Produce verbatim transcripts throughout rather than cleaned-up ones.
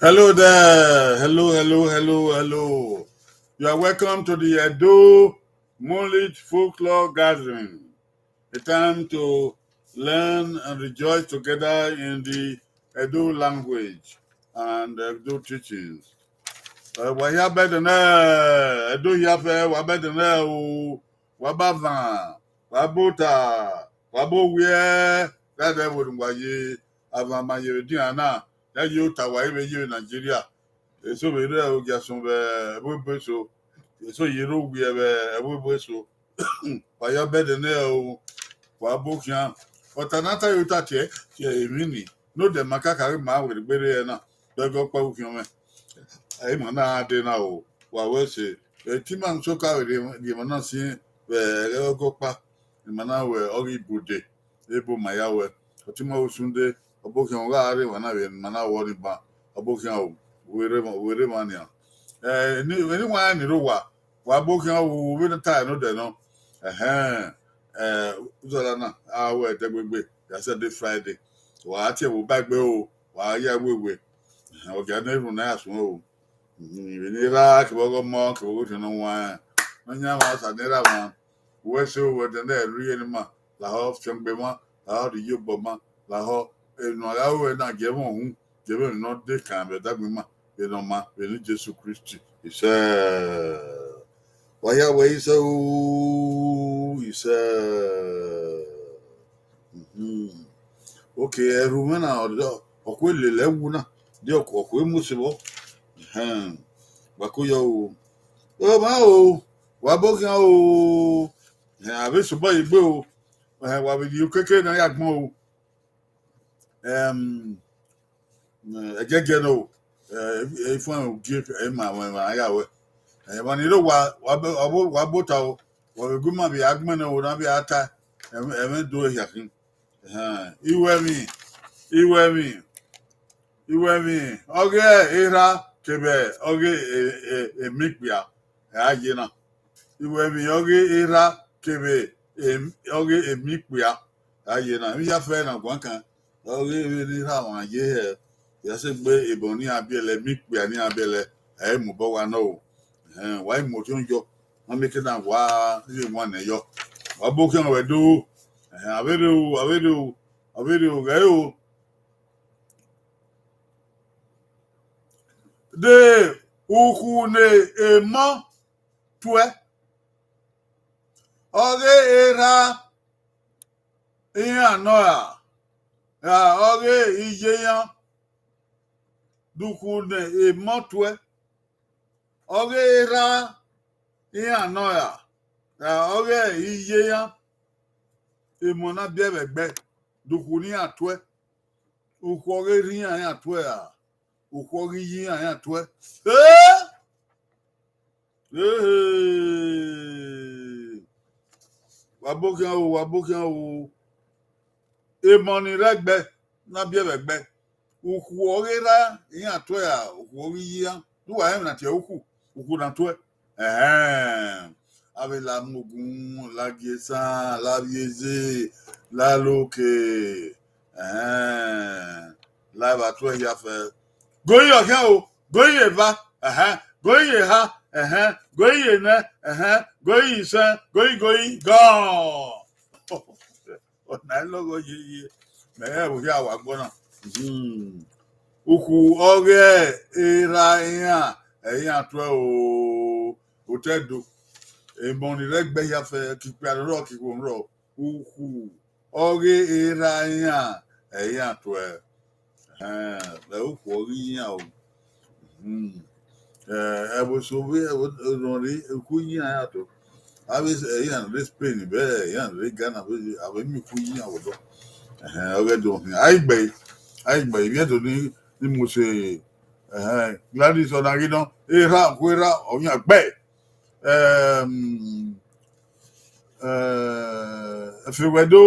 Hello there. Hello, hello, hello, hello. You are welcome to the Edo Moonlit Folklore Gathering. A time to learn and rejoice together in the Edo language and Edo teachings. Eh, wa hia bẹdẹ nẹ, Edo hia fẹ, wa bẹdẹ nẹ o, wa ba van, wa ba ota, wa ba owiẹ, da dẹ vbe ne wa ye avan ma ye vbe dian na, ya ye ota wa i vbe ye vbe Nigeria. Eso vbe rre ogiasọn vbe ẹvbo ebo eso, eso ye rre owiẹ vbe ẹvbo ebo eso. Wa ya bẹdẹ nẹ o, wa bo khian. Ọta na ta ye ota tiẹ, tiẹ emwi ni, ne odẹ ma kaka ghi ma werriegbe rre ẹre na, bẹgẹ ọkpa ukhiọn mwẹ. Ẹ, ima na gha dee na o, wa wẹ ẹse. Ẹ, te ima soka vbe rhie, rhie emwa na sin vbe ẹghẹ ọghe ọkpa, ima na wẹ ọghe ibude, ebo ma ya wẹ. Ọ te ima usunde, ọbokhian ọ gha rre emwa na vbe ne ima na wọ ni ban, ọbokhian o, werriẹ emwa, werriẹ emwa nian. Ẹ, eni, eni wa rẹn ni rre owa, wa bokhian o, vbene ta ẹre ne odẹ nọ. Ẹhẹn, ẹ, uzọla na, a wẹ ẹdẹgbegbe, ya sẹ de Friday. Wa tie vbe obọ egbe o, wa ya wewe. Ẹhẹn, ọ gia ne erhunmwu na ya suẹn o. Vbene erha kevbe ọghe ọmọ kevbe ọghe orhiọn ne ọ wan, ne ọ yan mwa, Osa ne erha mwa, wẹ ẹse o, wẹ ẹdẹ ne ẹ rhie ne ima, lahọ ọfiangbe mwa, lahọ rhie iyobọ ma, lahọ emwi ne a gha ru ẹre na, gie ẹmwẹ uhunmwu, gie ẹmwẹ emwi ne ọ de kan vbe ẹdẹ agbọn ima, vbe ne ọ ma, vbe ne Jesu Kristi. Isẹ. Wa hia wẹ isẹ o, isẹ. Mhm. Ok, ẹrhu mwẹ na, ọ, ọ kue lele ẹwu na, de ọ, ọ kue mu ose vbọ. Ẹhẹn, wa ko yọ o. Ọ ma o, wa bokhian o. Ẹhẹn, a vbe sobọ ye egbe o. Ẹhẹn, wa vbe rhie okeke na ya gbọn o. Ẹm, ẹgiẹgiẹ nọ, ẹ, ifuẹn ugie, ẹ ma, ma, ma ya wẹ. Ẹ, emwa ni rre owa, wa be, wa bo, wa bota o, wa vbe gu ima vbe a gbẹnnẹ o, na vbe a ta, ẹmwẹ, ẹmwẹ do ehia khin. Ẹhẹn, iwẹ emwi, iwẹ emwi, iwẹ emwi, ọghe erha kevbe ọghe e, e, emikpia, ẹ a ye na. Iwẹ emwi ọghe erha kevbe em-, ọghe emikpia, a ye na. Emwi hia fẹ na guan kan, ọghe vbene erha mwa ye hẹ, ya sẹ egbe ebọ ne iran biẹlẹ, emikpia ne iran biẹlẹ, ẹ i mu obọ wa nọ o. Ẹhẹn, wa i mu orhiọn yọ, ma mieke na wa ghe wan nẹ yọ. Wa bokhian wẹ do, ẹhẹn, a vbe rre o, a vbe rre o, a vbe rre o, ghẹ o. De ukhu ne emọ tuẹ, ọghe erha iran nọ ra, ra ọghe iye iran, de ukhu ne emọ tuẹ, ọghe erha iran nọ ra, ra ọghe iye iran, emọ na biẹ vbe ẹgbẹ, de ukhu ne iran tuẹ, ukhu ọghe erha iran iran tuẹ ra, ukhu ọghe iye iran iran tuẹ. Eh! Ehe! Wa bokhian o, wa bokhian o. Emọ ni rre ẹgbẹ, na biẹ vbe ẹgbẹ. Ukhu ọghe erha iran tuẹ ra, ukhu ọghe iye iran. De uwa rẹn emwi na tie ukhu, ukhu na tuẹ. Ẹhẹn. A vbe la mu ogun, la gie esan, la vbiẹ eze, la la oke. Ẹhẹn. La vbe a tuẹ hia fẹ. Go ye ọghian o, go ye eva, ẹhẹn, go ye eha, ẹhẹn, go ye enẹ, ẹhẹn, go ye isẹn, go ye, go ye, gọn. Ọna i lọghọ yeye, mẹ rẹn vbe hia wa gbọ na. Hmm. Ukhu ọghe erha iran, ẹ iran tuẹ o, otọ Ẹdo. Emọ ni rre ẹgbẹ hia fẹ, ke ikpia ne ọ rrọọ, ke ikhuo ne ọ rrọọ. Ukhu ọghe erha iran, ẹ iran tuẹ. Ẹhẹn, ẹ ukhu ọghe iran o. Hmm. Ẹ, ẹvbo eso vbe, ẹvbo nọ rre, ukhu iye iran ya to. Avbe ẹ iran rre Spain, vbe ẹ iran rre Ghana, vbe a vbe miẹn ukhu iye iran vbe odọ. Ẹhẹn, ọghe do hin. A i gbe, a i gbe, ivbi Ẹdo ni, ni mu ose, ẹhẹn, Gladys Ọnaghinọ, erha, ukhu erha, ọ yan gbe. Ẹm, ẹ, Efewẹdo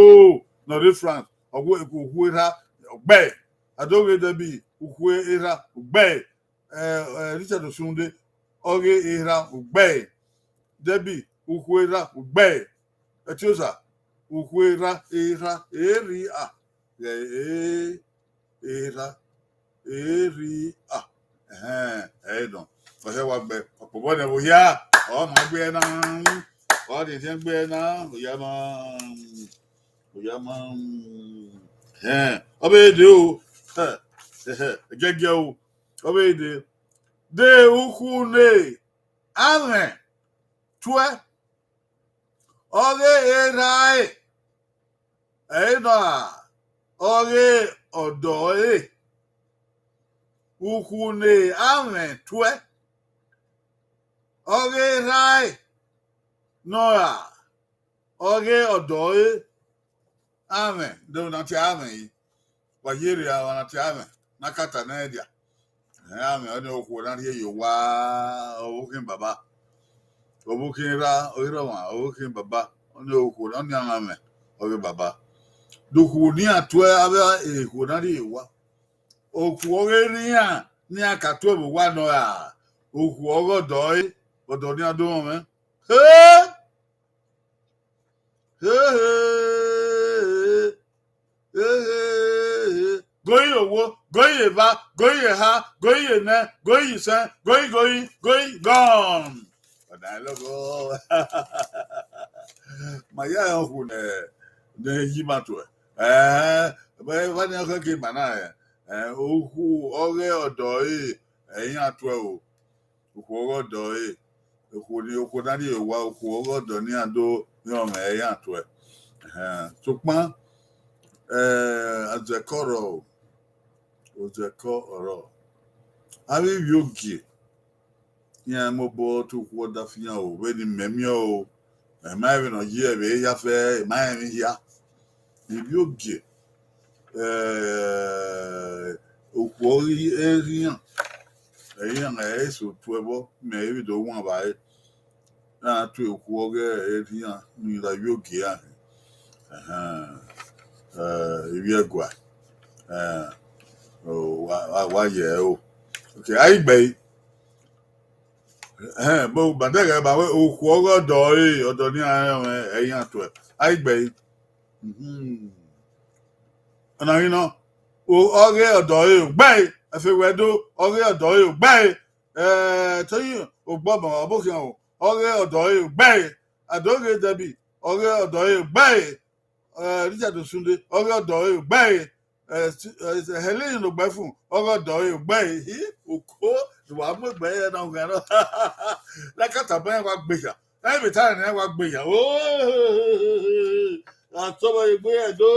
nọ rre France, ọ gu ukhu erha, ọ gbe. Adoghe Debbie, ukhu erha, ọ gbe. Ẹ, ẹ, Richard Osunde, ọghe erha, ọ gbe. Debbie, ukhu erha, ọ gbe. Ẹtiosa, ukhu erha, erha, erha, ghẹ e, erha, erha. Ẹhẹn, ẹ i nọ. Ọ hẹ wa gbe ọkpobọ nẹ vbe hia, ọ ma gbe ẹre na, ọ ni ẹtin gbe ẹre na, oya ma, oya ma. Ẹhẹn, ọ vbe dee o. Ẹhẹn, ẹhẹn, giẹgiẹ o. Ọ vbe dee. De ukhu ne amwẹ tuẹ, ọghe erha ẹre, ẹre nọ ra, ọghe ọdọ ẹre. Ukhu ne amwẹ tuẹ, ọghe erha ẹre nọ ra, ọghe ọdọ ẹre. Amwẹ, de na tie amwẹ yi. Wa ye rria, wa na tie amwẹ, na kata nẹ dia. Ẹhẹn, amwẹ ọnii okhuo na rhie ye owa, ọvbokhan baba. Ọvbokhan erha, ọghe erha ọmwa, ọvbokhan baba. Ọnii okhuo, ọnii amwẹ, ọghe baba. De okhuo ne iran tuẹ avbe ekhuo na rhie ye owa. Okhuo ọghe ne iran, ne iran ka tuẹ vbe owa nọ ra, okhuo ọghe ọdọ ẹre, ọdọ ne iran do mwẹ. He! He, he, he, he, he. Goi ye owo, goi ye eva, goi ye eha, goi ye enẹ, goi ye isẹn, goi, goi, goi, gone. Ọna lọghọ. Ma ya rẹn okhuo ne, ne yi ima tuẹ. Ẹhẹn, vbene ọ khẹke ima na rẹn. Ẹhẹn, okhuo ọghe ọdọ ẹre, ẹ i iran tuẹ o. Okhuo ọghe ọdọ ẹre, okhuo ni, okhuo na rhie ye owa, okhuo ọghe ọdọ ne iran do rhiọn mwẹ, ẹ i iran tuẹ. Ẹhẹn, sokpan, eh, azẹkọ rrọọ, ozẹkọ ọrọre. Avbe ivbiogie, iran mobọ te okhuo ọdafian o, vbene imẹ miẹn o, ẹ ma rẹn vbene ọ ye vbe ya fẹ, ẹ ma rẹn emwi hia. Ivbiogie, eh, okhuo erha iran, ẹ i iran, ẹ i so tuẹ vbọ, mẹ i vbe do wan vbare. Na tu okhuo ọghe erha iran ni la ivbiogie iran. Ẹhẹn, eh, ivbi ẹguae, eh, o, wa, wa, wa ye ẹre o. Okay, a i gbe ẹre. Ẹhẹn, but, but ẹghẹ ma wẹ okhuo ọghe ọdọ ẹre, ọdọ ne iran rẹn mwẹ, ẹ i iran tuẹ. A i gbe ẹre. Mhm. Ọna ghi nọ, o, ọghe ọdọ ẹre, gbe ẹre, ẹfe wẹ do, ọghe ọdọ ẹre, gbe ẹre. Eh, Toyin Ogbọmọ, ọvbokhan o, ọghe ọdọ ẹre, gbe ẹre. Adoghe Debbie, ọghe ọdọ ẹre, gbe ẹre. Eh, Richard Osunde, ọghe ọdọ ẹre, gbe ẹre. Eh, Sti-, eh, Helen Nogbaifun, ọghe ọdọ ẹre, gbe ẹre. Hi, oko, ne wa mu egbe ẹre na gha nọ. Na ka tama iran wa gbe hia. Na vbe ta ẹre ne iran wa gbe hia. Oh, a tọ vbe egbe ẹre do.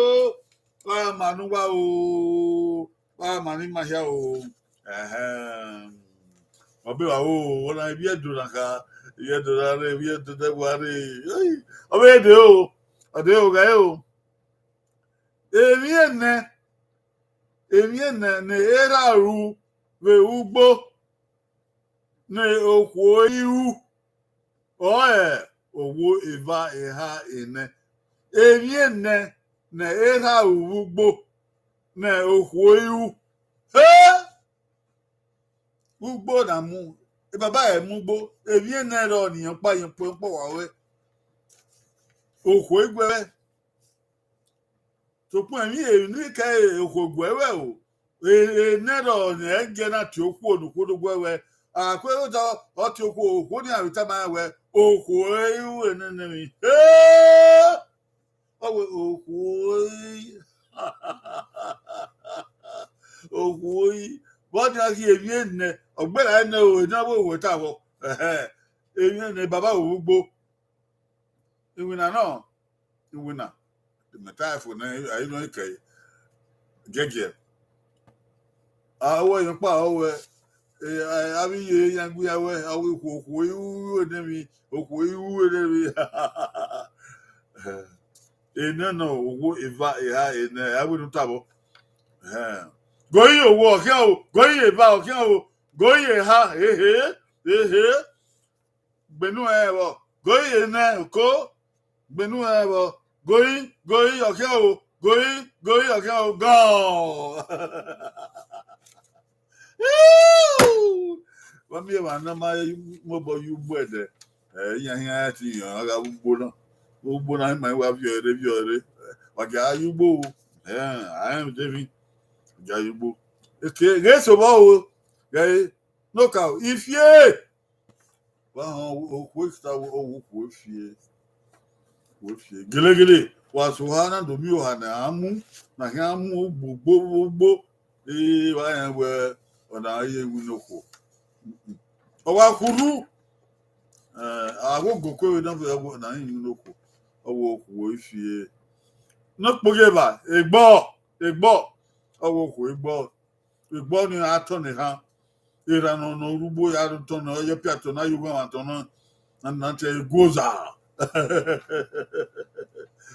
Wa ma ne uwa o. Wa ma ne ima hia o. Ẹhẹn. Ọ be wa o, ọna ivbi Ẹdo na kha, ivbi Ẹdo na rre, ivbi Ẹdo ne wa rre. Ei, ọ vbe dee o, ọ dee o, ghe o. Emwi enẹ, emwi enẹ ne erha ru vbe ugbo, ne okhuo i ru, ọre owo, eva, eha, enẹ. Emwi enẹ ne erha ru vbe ugbo, ne okhuo i ru. He! Ugbo na mu, e baba ẹre mu ugbo, emwi enẹ rrọọ ne irẹn ọkpa, irẹn ọkpa wa ruẹ. Okhuo i guẹ ruẹ. Sokpan emwi, emwi ni ke okhuo guẹ ruẹ o. E, enẹ rrọọ ne ẹ gie na tie okhuo ne okhuo do guẹ ruẹ. A kue ota, ọ tie okhuo, okhuo ni a vbe tama rẹn wẹ, okhuo i ru enẹ ne emwi. He! Ọ wẹ okhuo i, okhuo i. Vbe ọ dia ghi emwi enẹ, ọ gberra enẹ o, enẹ vbe owẹ ta vbọ. Ẹhẹn. Emwi enẹ baba vbe ugbo. Iwinna nọ, iwinna. Mẹ ta fo nẹ, a i nọ kẹ giẹgiẹ. A wẹ emwi ọkpa, ọ wẹ, eh, a, avbe iye iran gbe iran wẹ, ọ wẹ okhuo, okhuo i ru enẹ emwi, okhuo i ru enẹ emwi. Enẹ nọ, owo, eva, eha, enẹ, a wẹ ne u ta vbọ. Ẹhẹn. Goi ye owo, ọ khian o, goi ye eva, ọ khian o, goi ye eha, ehe, ehe. Gbenu ẹnrẹn vbọ, goi ye enẹ, oko. Gbenu ẹnrẹn vbọ, goi, goi, ọ khian o, goi, goi, ọ khian o, gone. Wa miẹn emwa ne ma mobọ ye ugbo ẹdẹ, ẹ, iran khian ti yan gha vbe ugbo na. Ugbo na ma wa viọ ere, viọ ere. Wa gia ye ugbo o. Ẹn, a rẹn vbe Devi, gia ye ugbo. Eke, ghe eso vbọ o, ghe Nokaro, ifie. Wa họn okhuo ta, okhuo ifie. Okhuo ifie. Gelegele, wa so oha na do miẹn oha ne a mu, na khian mu gbogbogbogbo. Ee, wa rẹn wẹẹ ọna ye iwinna okhuo. Ọ wa khurhu, eh, a gho go kue vbe nọ vbe ọghe ọna ye iwinna okhuo. Ọ wa okhuo ifie. Ne ọ kpoghieva, egbọ, egbọ, ọ wa okhuo egbọ. Egbọ ni a tọ ne ehan. Erha nọ nọ rugbo ya ru tọ nọ, ọ ye piatọ na ye ughọmwa tọ nọ, na na te eguoza.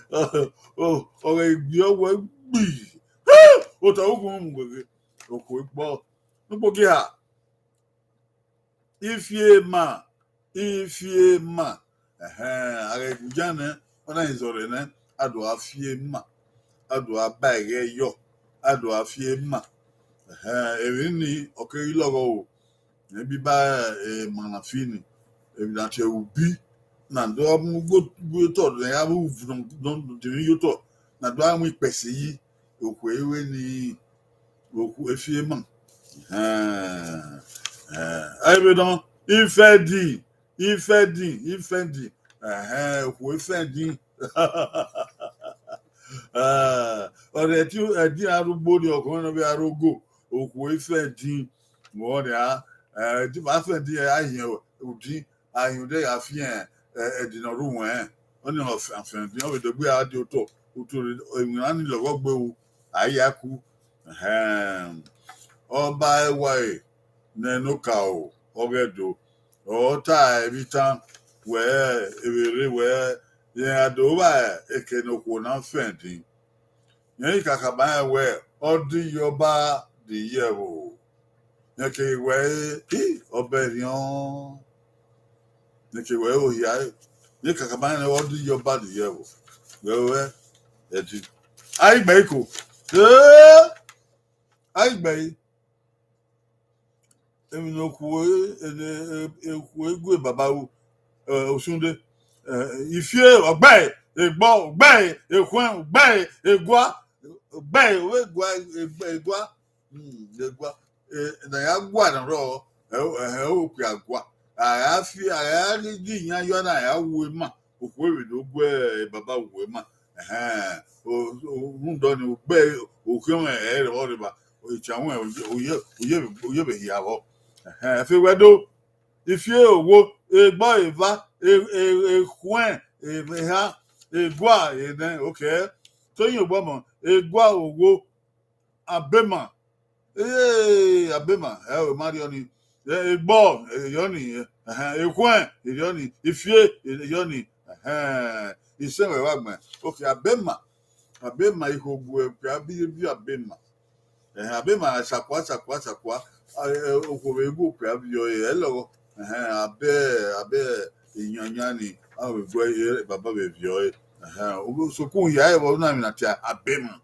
Ọ, ọ ghẹ gbe ọ wẹ gbi. Otọ ugun mu weghe. Okhuo egbọ. Ne u kpoghieva. Ifie ma, ifie ma. Ẹhẹn, a ghẹ gu yan nẹ, ọ na hin zọrre nẹ, a do gha fie ma, a do gha ba ẹghẹ yọ, a do gha fie ma. Ẹhẹn, emwi ni ọ keghi lọghọ o. Ẹ bi ba, eh, emwa na fi ni, emwi na tie ubi, na do gha mu gbe otọ, ne a vbe uvun nọ, nọ, nọ, nọ, otọ, na do gha mu ikpẹsi yi, okhuo ewe ni, okhuo efie ma. Ẹhẹn, ẹhẹn. Ẹ vbe nọ, ifẹdin, ifẹdin, ifẹdin. Ẹhẹn, okhuo ifẹdin. Eh, ọrẹ ẹtin, ẹdin arugbo rriọ, ọkhọn nọ vbe arogo, okhuo ifẹdin. Vbọ nia, eh, ẹdin ma fẹdin, a hiẹn udin, a hiẹn udin ya fiẹn, eh, ẹdin ne ọ rre uwẹn. Ọnii ọ fian, fian ẹdin, ọ vbe dogbe a die otọ, otọ rre, iwinna ni lọghọ gbe ru, a ya ku. Ẹhẹn. Ọba ẹwae nẹ Nokaro, ọ ghẹ do. Ọ ta ẹre vbe itan, wẹ, evberre wẹ, rẹn a do vba eke ne okhuo na fẹn din. Rẹn i kakabọ rẹn wẹ, ọ di iyọba de iyẹvbo. Rẹn keghi wẹ, i, ọbẹ rhiọn. Rẹn keghi wẹ, ohia, rẹn kakabọ rẹn wẹ, ọ di iyọba de iyẹvbo. Wẹ, wẹ, ẹdin. A i gbe iko. Ee, a i gbe. Emwi ne okhuo, ene, e, okhuo igue baba ru, eh, Osunde, eh, ifie, ọgbe, egbọ, ọgbe, ekhuẹn, ọgbe, egua, ọgbe, egua, egua, egua. Hmm, egua. Eh, ne a ya gua na rrọọ, ẹ, ẹ, okpia gua. A ya fi, a ya di, di iyan yọ na, a ya wu ema. Okhuo vbe do gu, eh, baba wu ema. Ẹhẹn, o, o, rhunmwuda ọnii, ogbe, okhiọnmwẹ ẹ i rrọọ rre evba, itianwẹ, oye, oye, oye vbe hia vbọ. Ẹhẹn, ẹfe wẹ do, ifie, owo, egbọ, eva, e, e, ekhuẹn, e, eha, egua, enẹ, okay. Toyin Ogbọmọ, egua, owo, abema. Ee, abema, ẹ o, ma rriọ ni. Ẹ, egbọ, erriọ ni. Ẹhẹn, ekhuẹn, erriọ ni. Ifie, erriọ ni. Ẹhẹn, isẹn wẹ wa gbẹn. Okay, abema. Abema, ikhoguẹ, okpia bi, bi abema. Ẹhẹn, abema, sakua, sakua, sakua. A, ẹ, okhuo vbe gu okpia viọ, ẹ, ẹ lọghọ. Ẹhẹn, abẹ, abẹ iyanyan ni, a vbe gu ẹ, baba vbe viọ ẹre. Ẹhẹn, sokpan hia ẹvbo na emwi na tie abema.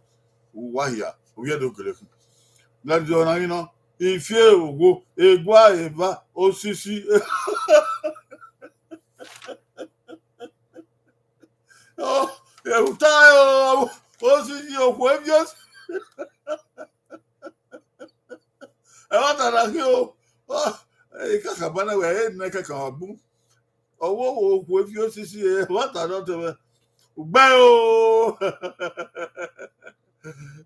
Uwa hia, ovbi Ẹdo gele khin. Ladiọ na ghi nọ, ifie, owo, egua, eva, osisi. Ọ, ẹvbo ta, ọ, osisi, okhuo, eviọ. Ẹmwata na khin o. Ọ, ẹ, kakabọ na wẹ, ẹ, nẹ kakabọ bun. Ọ wo wo okhuo, eviọ, osisi, ẹ, ẹmwata nọ te mwẹ. Ugbẹn o.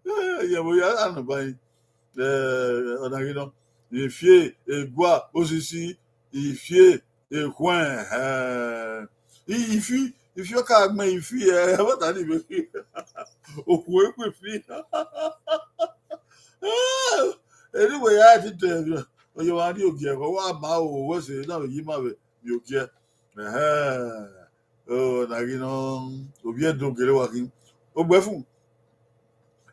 Ẹ, yẹ vbe ya gha nọ ba yin. Ẹ, ọna ghi nọ. Ifie, egua, osisi, ifie, ekhuẹn, ẹhẹn. I, ifi, ifi ọ ka gbẹn ifi, ẹ, ẹmwata ni vbe. Okhuo eku ifi. Eni wẹ ya ti te, ọ yọ wa rrie ogiẹ, ọ wa ma o, wẹ sẹ na vbe yi ima vbe rrie ogiẹ. Ẹhẹn. O, na ghi nọ, ovbi Ẹdo gele wa khin. Ogbẹfu.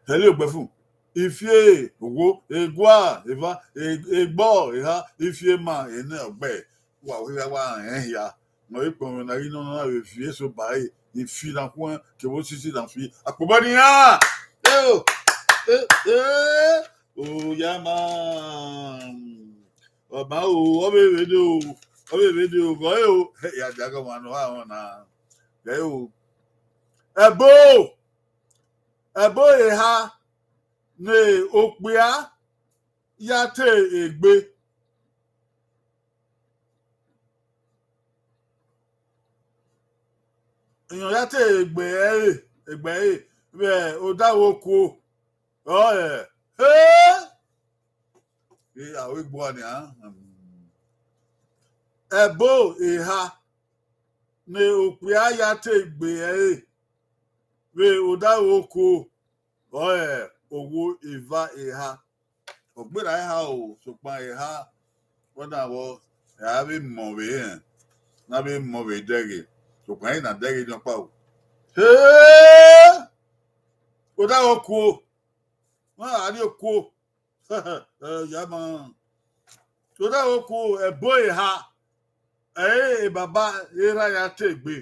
Hẹle ogbẹfu. Ifie, owo, egua, eva, e-, egbọ, eha, ifie ma, enẹ, ọgbe. Wa wẹ wa rẹn hia. Nọ ikpọnmwẹ na ghi nọ na vbe fi eso ba ẹre, ifi na khuẹn, kevbe osisi na fi. Akpobọ ni ra! Eo! E, e! Oya ma! Ọba o, ọ vbe vbe de o, ọ vbe vbe de o, gọ e o. Hẹ, ya dia gọ wan nọ ha wọn na. Gẹ o. Ẹbo! Ẹbo eha ne okpia ya te egbe. Iran ya te egbe ẹre, egbe ẹre vbe odaro okuo. Ọe, he, e aro egbua nia. Ẹbo eha ne okpia ya te egbe ẹre vbe odaro okuo, ọe owo eva eha. Ọ gberra eha o, sokpan eha, wẹ na vbọ, eha vbe mọ vbe rẹn, na vbe mọ vbe dẹghe, sokpan ena dẹghe nọkpa o. He, odaro okuo, ma gha rrie okuo. Ya ma. Odaro okuo, ẹbo eha, ẹre baba erha ya te egbe,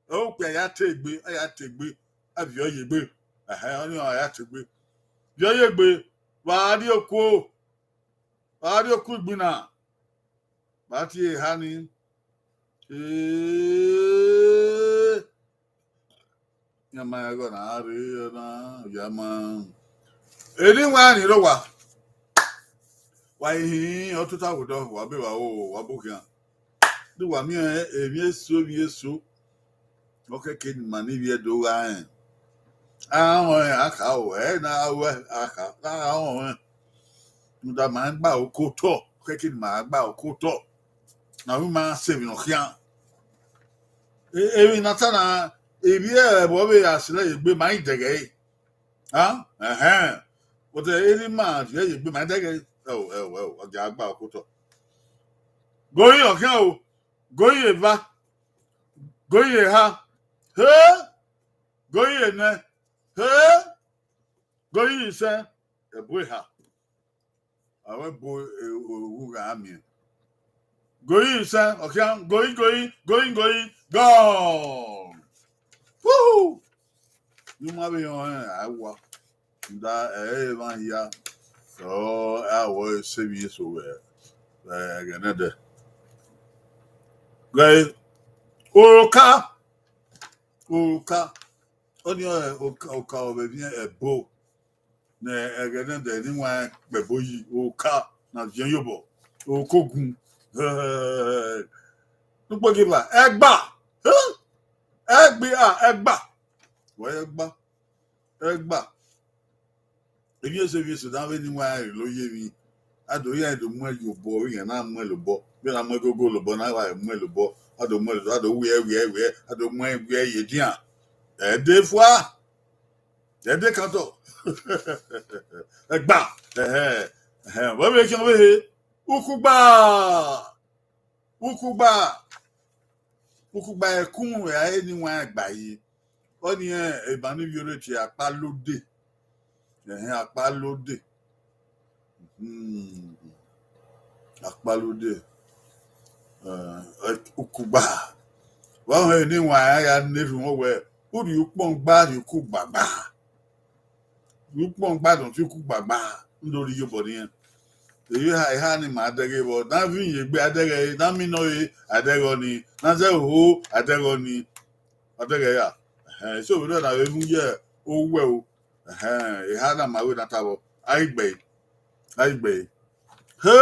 ẹre okpia ya te egbe, a ya te egbe, a viọ ye egbe. Ẹhẹn, ọnii a ya te egbe. Viọ ye egbe, vbe a rrie okuo, vbe a rrie okuo igbinna, vbe a tie eha ni. Ee, iran ma rẹn ẹghẹ na rre na, ya ma. Eni wa ni rre owa. Wa hin, ọ tota vbe odọ, wa be vba o, wa bu khian. Di wa miẹn emwi eso, emwi eso. Ọ kẹke ne ima ni vbiẹ do gha rẹn. A họn ẹn, a kha o, ẹ na ru a kha, a họn ẹn. Rhunmwuda ma gba oko otọ, ọ kẹke ne ima gba oko otọ. Na vbe ima sẹ emwi ne ọ khian. E-, emwi ne a ta na, ivbi ẹvbo vbe a sẹ ye egbe ma i dẹghe ẹre. A, ẹhẹn. But eni ma viẹ ye egbe ma i dẹghe ẹre. Ẹo, ẹo, ẹo, ọ dia gba oko otọ. Gori ọ khian o, gori eva, gori eha, he, gori enẹ, he, gori isẹn, ẹbo eha. Avbe ẹbo, e, ohu gha miẹn. Gori isẹn, ọ khian, gori, gori, gori, gori, gone. Woo! Ne ima vbe rẹn ọnrẹn, a wa. Rhunmwuda ẹ i re emwa hia, ọ, a wẹ sẹ emwi eso vbe, vbe ẹghẹ nẹdẹ. Ghẹ, oka, oka, ọnii ọre oka, oka ọ vbe emwi ẹbo. Ne ẹghẹ nẹdẹ ne iwẹn kpẹ ẹbo yi, oka ne a viẹn ye obọ, oka ogun. Ne ukpogeba, ẹgba, ẹgba, a, ẹgba. Wẹ ẹgba, ẹgba. Emwi eso, emwi eso, dan vbene iwẹn rhie lo ye emwi. A do ya do muẹn ye obọ, iran na muẹn lobọ. Vbene a muẹn gogo lobọ, na wa muẹn lobọ. A do muẹn lobọ, a do wiẹ, wiẹ, wiẹ, a do muẹn wiẹ ye edian. Ẹdẹ fua. Ẹdẹ kan tọ. Ẹgba. Ẹhẹ. Ẹhẹ. Vbọ vbe khian vbe he? Ukugba. Ukugba. Ukugba ẹkun ẹre ni wan gba yi. Ọnii eba ni vbiorre tie Akpalode. Ẹhẹn, Akpalode. Hmm. Akpalode. Eh, ukugba. Wa họn eni wan ya ne erhunmwu wẹ, u rhie ukpọn gba, rhie ukugba gba. Rhie ukpọn gba, dọn fi ukugba gba. Ndo rhie obọ nian. Eha, eha ni ma dẹghe vbọ. Na vbe iyẹn egbe a dẹghe, na mi nọ re a dẹghe ọnii, na zẹ oho a dẹghe ọnii. Ọ dẹghe ya. Ẹhẹn, eso vbe na vbe mu ye owẹ o. Ẹhẹn, eha na ma wẹ na ta vbọ. A i gbe, a i gbe. He!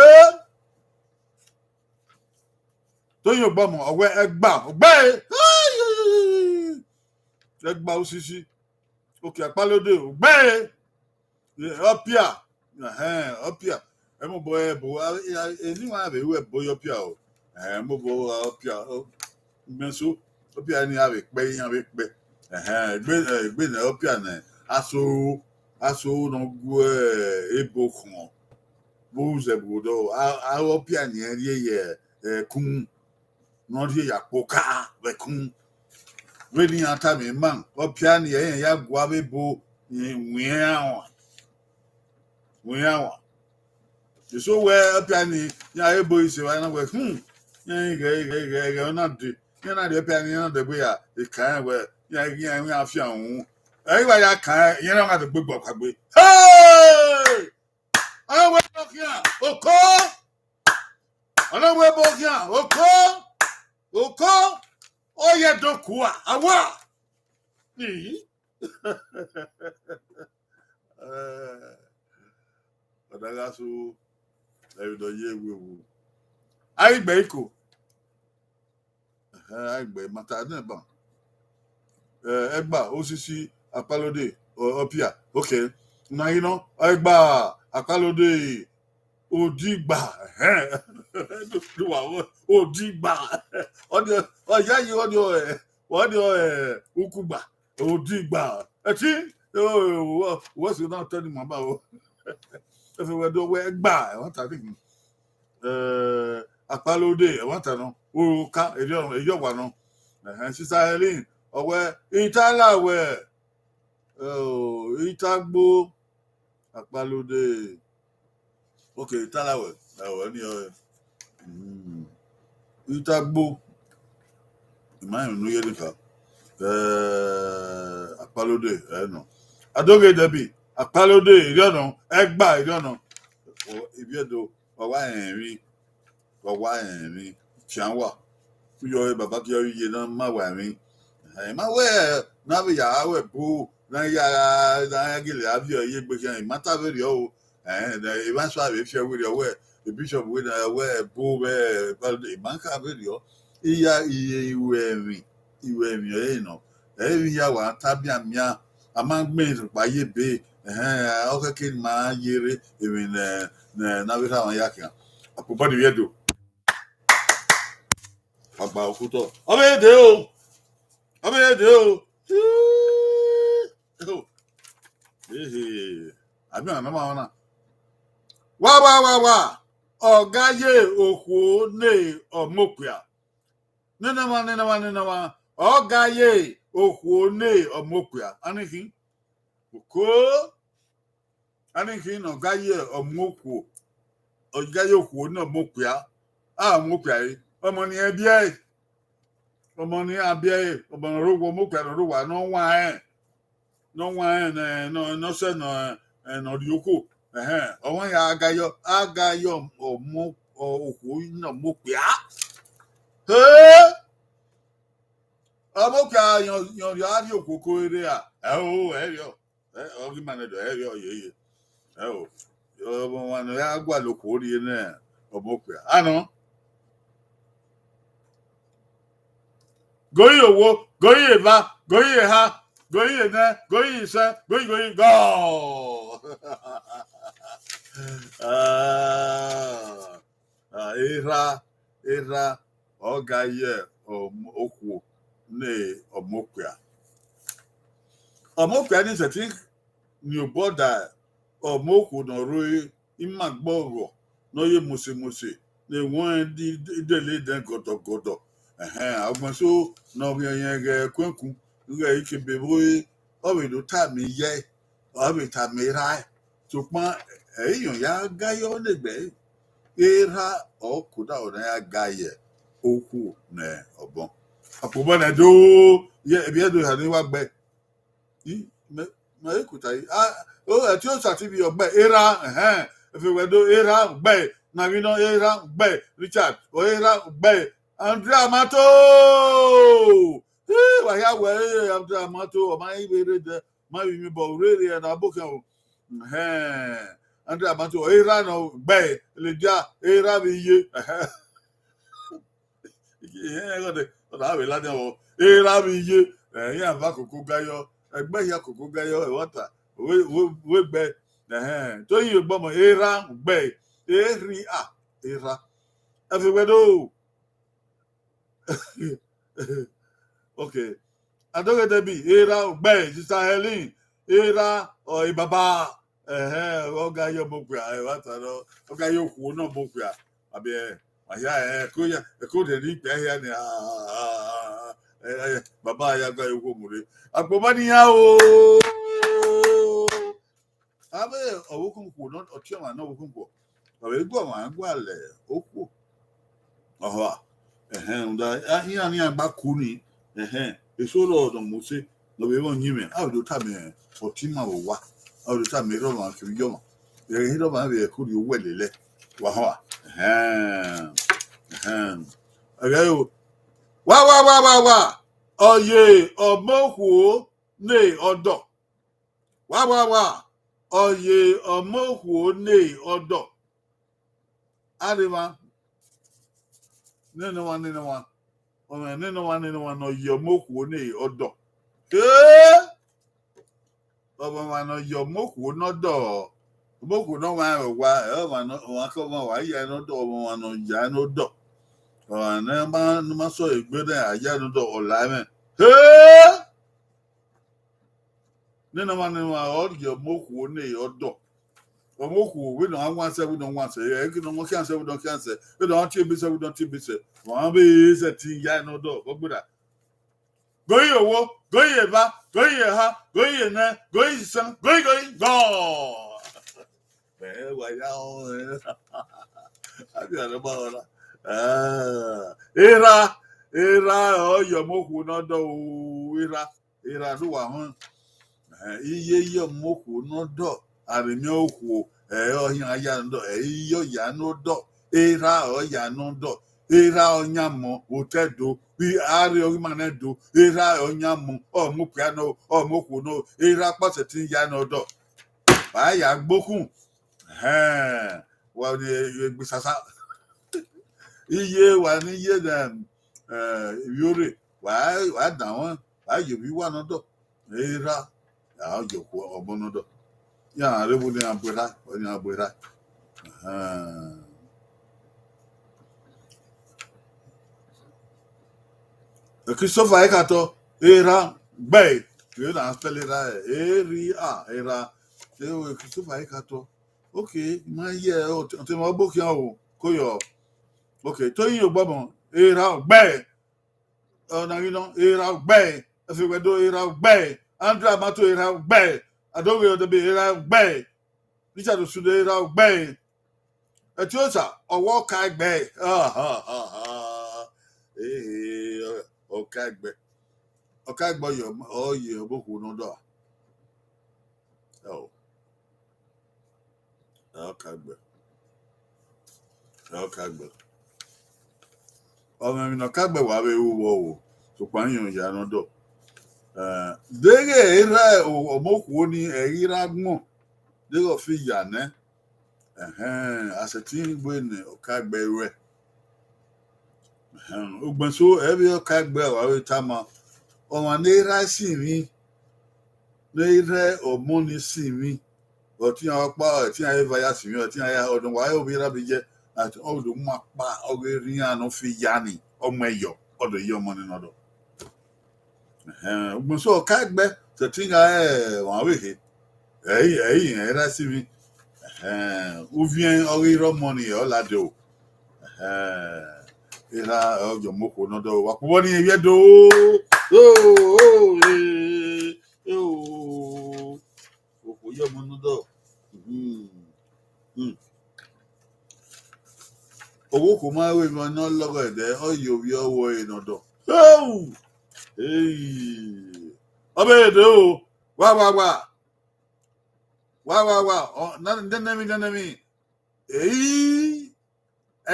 Toyin Ogbọmọ, ọ wẹ ẹgba, ogbe. Ẹgba osisi. Oke Akpalode, ogbe. Ọpia. Ẹhẹn, ọpia. Ẹ mobọ ẹbo, eni wa vbe ru ẹbo ye ọpia o. Ẹ mobọ ọpia, o, mẹ so, ọpia ni a vbe kpẹ, iran vbe kpẹ. Ẹhẹn, egbe, egbe ne ọpia nẹ, aso, aso ne ọ gu ebo khọn. Vbe uzẹ vbe odọ, a, a ọpia ni ẹ rhie ye ẹkun, ne ọ rhie ya kpoka vbe ẹkun. Vbene iran tama ima, ọpia ni ẹ rẹn ya gua vbe ebo, wiẹn awan. Wiẹn awan. Eso wẹ ọpia ni, iran ebo ise wa na wẹ, hmm, iran ghẹ, ghẹ, ghẹ, ghẹ, ọ na de. Iran na rhie ọpia ni, iran na dẹgbe ya, eka rẹn wẹ, iran, iran, iran fian uhunmwu. Ẹ i wa ya kan, iran na ma dẹgbe gbe ọkpa gbe. Hey! Ọnọwẹ ebo khian, oko! Ọnọwẹ ebo khian, oko! Oko! Ọ ye do kua, awa! Ii. Eh, ọ da gha so, ẹ vbe dọ ye wewu. A i gbe iko. Ẹhẹn, a i gbe mata nẹ ban. Ẹgba, osisi, Akpalode, Ọpia. Okay. Na ghi nọ, Ẹgba, Akpalode, Odigba. Ẹhẹn. Odigba. Ọ ni, ọ ya yi, ọ ni, ọ, ọ ni, ọ, Ukugba. Odigba. Ẹti, what's your now tell him about? If we do we gba, what I think. Akpalode, ẹmwata nọ, Oka, Eyọwa nọ. Ẹhẹn, Sister Helen, ọ wẹ Italawẹ, Itagbo, Akpalode. Okay, Italawẹ, ẹwẹ ni ọ. Itagbo, ima rẹn ne u ye ni kha. Akpalode, ẹ nọ. Adoghe Debbie, Akpalode, erriọ nọ, Ẹgba, erriọ nọ. Ivbi Ẹdo, wa wa rẹn emwi, wa wa rẹn emwi, fian wa. Uyọ re baba gie ọ ye na ma wa emwi. Ẹ ma wẹ ne a vbe ya ru ẹbu, ne a ya, ne a ya gele a viọ ye egbe khian, I ma ta vberriọ o. Emwa eso a vbe fiọ werriọ wẹ, bishop wẹ na wẹ ẹbu vbe, I ma kha vberriọ. Iya, iye iruẹmwi, iruẹmwi ọre nọ. Ẹ i vbe ya wa ta biamian, a ma gbẹn rhọkpa ye ebe, ẹhẹn, ọ khẹke ne ima ye rre emwi ne, ne, ne a vbe rhan mwa ya khian. Akpobọ ni vbe Ẹdo. Agba okotọ. Ọ vbe de o. Ọ vbe de o. Ehe. Ami ọna ma ọna. Wa, wa, wa, wa. Ọ gha ye okhuo ne Ọmọkpia. Nene ọmwa, nene ọmwa, nene ọmwa. Ọ gha ye okhuo ne Ọmọkpia. Ani khin. Oko. Ani khin ne ọ gha ye Ọmọkhuo. Ọ gha ye okhuo ne Ọmọkpia. A Ọmọkpia re. Ọmọ ni ẹ biẹ ẹre. Ọmọ ni a biẹ ẹre. Ọmọ ne ọ rre owa, Ọmọkpia ne ọ rre owa, ne ọ wan rẹn. Ne ọ wan rẹn, ne, ne, ne ọ sẹ ne, ne ọ rrie okhuo. Ẹhẹn, ọmwa ya gha yọ, a gha yọ ọmọ, okhuo ne Ọmọkpia. He! Ọmọkpia yọ, yọ rhie a rrie okhuo ko rre a. Ẹ o, ẹ rriọ. Ẹ, ọ ghi ma nẹ dọ, ẹ rriọ yeye. Ẹ o, ọmwa ne ọ ya gualọ okhuo rrie nẹ Ọmọkpia. Anọ. Goyi owo, goyi eva, goyi eha, goyi enẹ, goyi isẹ, goyi, goyi gọ. Ah, ah, erha, erha, ọ gha ye Ọm-, okhuo ne Ọmọkpia. Ọmọkpia ni sẹtin ni obọ da Ọmọkhuo ne ọ rre ima gbọghọ, ne ọ ye mose mose, ne ewọnrẹn di, di, dele dẹn gọdọgọdọ. Ẹhẹn, ọgbẹn so ne ọ ghi ẹyẹn ghẹ ẹkuẹnkun, ghẹ ikebe vbe ọ vbe do tama iyẹ, ọ vbe tama erha ẹe. Sokpan, ẹ i yọn ya ga yọ ne egbe ẹre. Erha ọre ọkodaro ne a ya ga ye okhuo ne Ọbọn. Akpobọ ne do, ye, evbi Ẹdo hia ne wa gbe. I, mẹ, mẹ i kuta yi. Ah, o, ẹtin Osa T V ọgbe, erha, ẹhẹn. Efe wẹ do, erha, gbe. Na ghi nọ, erha, gbe. Richard, o, erha, gbe. Andrea Mato! Ih, wa hia wẹ, eh, Andrea Mato, ọ ma i vbe rre dẹ, ma vbe miẹn obọ, u rre rre na bọ khian o. Ẹhẹn. Andrea Mato, erha nọ, gbe. Ledia, erha vbe iye. Ẹhẹn. Ẹhẹn, ẹghọdẹ, ọ na vbe ladian vbọ. Erha vbe iye, eh, iran va koko ga yọ, ẹgbẹ hia koko ga yọ, ẹvbata, wẹ, wẹ, wẹ gbe, ẹhẹn, to yi egbe ọmọ, erha gbe, erhi a, erha. Ẹfe wẹ do. Okay. Adoghe Debbie, erha gbe, Sister Helen, erha, ọ, e baba, ẹhẹn, ọ ga yọ Ọmọkpia, ẹvbata nọ, ọ ga yọ okhuo ne Ọmọkpia. Abiẹ, ma hia, ẹ, ẹko ya, ẹko rhie ne ikpia hia ni, ah, ah, ah, ah, eh, eh, baba ya ga yọ okhuo mu rre. Akpobọ ni ya o. Avbe ọvbokhan okhuo nọ, ọtiọnmwa ne ọvbokhan okhuo, ọ vbe gu ọmwa gualọ okhuo. Ọhọ, ẹhẹn, rhunmwuda, a, iran ne iran gba ku ni, ẹhẹn, eso rrọọ ne ọ mu ose, ne ọ vbe mwẹ ọyẹnmwẹ, a vbe do tama ọtẹn ima vbe owa, a vbe do tama erha ọmwa kevbe iye ọmwa, ẹghẹ erha ọmwa vbe ẹko rhie owẹ lelẹ, wa họn a, ẹhẹn, ẹhẹn, ẹghẹ o, wa, wa, wa, wa, wa, ọ ye Ọmọkhuo ne ọdọ. Wa, wa, wa, ọ ye Ọmọkhuo ne ọdọ. Aremwa, nene ọmwa, nene ọmwa, ọmwa nene ọmwa, nene ọmwa ne ọ ye Ọmọkhuo ne ọdọ. Ee, ọmwa ne ọ ya ọmọ okhuo ne ọdọ, ọmọ okhuo ne ọmwa rẹn owa, ẹ, ọmwa ne, ọmwa ke ọmwa wa ya ne ọdọ, ọmwa ne ọ ya ne ọdọ. Ọmwa ne ma, ne ma sẹ egbe ne a ya ne ọdọ, ọ la mwẹ. Ee! Nene ọmwa ne ọmwa ọ rhie ọmọ okhuo ne ọdọ. Ọmọ okhuo, vbene ọ wan sẹ, vbene ọ wan sẹ, ẹ, vbene ọ khian sẹ, vbene ọ khian sẹ, vbene ọ tie ebe sẹ, vbene ọ tie ebe sẹ. Ọmwa vbe sẹtin ya ne ọdọ, ọ gbera. Goi ye owo, goi ye eva, goi ye eha, goi ye enẹ, goi ye isan, goi, goi, gọ. Ẹ, wa ya ọ, ẹ. A bia nọ ma họra. Ah, erha, erha ọ ya ọmọ okhuo ne ọdọ o, erha, erha do wa họn. Eh, iye ya ọmọ okhuo ne ọdọ, aremwian okhuo, ẹ, ọ khian ya ne ọdọ, ẹ, iye ọ ya ne ọdọ, erha ọ ya ne ọdọ, erha ọ yan mọ, otọ Ẹdo, vbe arre ọghe ima ne Ẹdo, erha ọ yan mọ, ọ mu okpia nọ, ọ mu okhuo nọ, erha kpọsẹ te ya ne ọdọ. Wa ya gbe okhuo. Ẹhẹn, wa ni egbe sasa. Iye wa ni ye ne, eh, ivbiorre, wa, wa danmwẹ, wa ye ovbi uwa ne ọdọ. Erha, a ye okhuo ọmọ ne ọdọ. Iran rre vbene iran bu erha, ọni iran bu erha. Ahan. Christopher Ekatọ, erha gbe, you know, spell erha, E R A, erha. Christopher Ekatọ. Okay, ma ye, ọ te ma gbe okhian o, ko yọ. Okay, Toyin Ogbọmọ, erha gbe. Ọna ghi nọ, erha gbe. Efewedo, erha gbe. Andrew Amato, erha gbe. Adoghe Odebe, erha gbe. Richard Osude, erha gbe. Etiosa, ọwọ ka gbe. Ee, ọ ka gbe. Ọ ka gbe, ọ ye, ọ ye ọmọ okhuo ne ọdọ a. Ọ. Ẹ ọ ka gbe. Ẹ ọ ka gbe. Ọmọ emwi ne ọ ka gbe wa vbe ru vbọ o, sokpan iran ya ne ọdọ. Eh, deghẹ erha o-, ọmọ okhuo ni, ẹ i ghi ra gbọn, deghẹ ọ fi ya nẹ, ẹhẹn, a sẹtin wẹ ne ọ ka gbe ruẹ. Ẹhẹn, ugbẹn so, ẹ vbe ọ ka gbe wa vbe tama, ọmwa ne erha sinmwi, ne erha ọmọ ni sinmwi, ọtian ọkpa, ọtian eva ya sinmwi, ọtian ya, ọdọ wa ovbi erha vbe ye, ọ do ma kpa, ọ ghe rhian ne ọ fi ya ni, ọ mu ẹyọ, ọ do ye ọmọ ni ne ọdọ. Ẹhẹn, ugbẹn so ọ ka gbe, sẹtin gha, ẹ, ọmwa vbe he. Ẹ i, ẹ i rẹn erha sinmwi. Ẹhẹn, uviẹn ọghe rre ọmọ ni, ọ lade o. Ẹhẹn, erha ọ ye ọmọ okhuo ne ọdọ, wa kpọvbọ ni ivbi Ẹdo. O, o, e, e, o. Okhuo ye ọmọ ne ọdọ. Hmm. Hmm. Ọvbokhuo ma ru emwi ne ọ lọghọ ẹdẹ, ọ ye ovbi ọvbokhan ne ọdọ. Hey! Hey! Ọ vbe de o. Wa, wa, wa. Wa, wa, wa. Ọ, na, nene emwi, nene emwi. Eyi,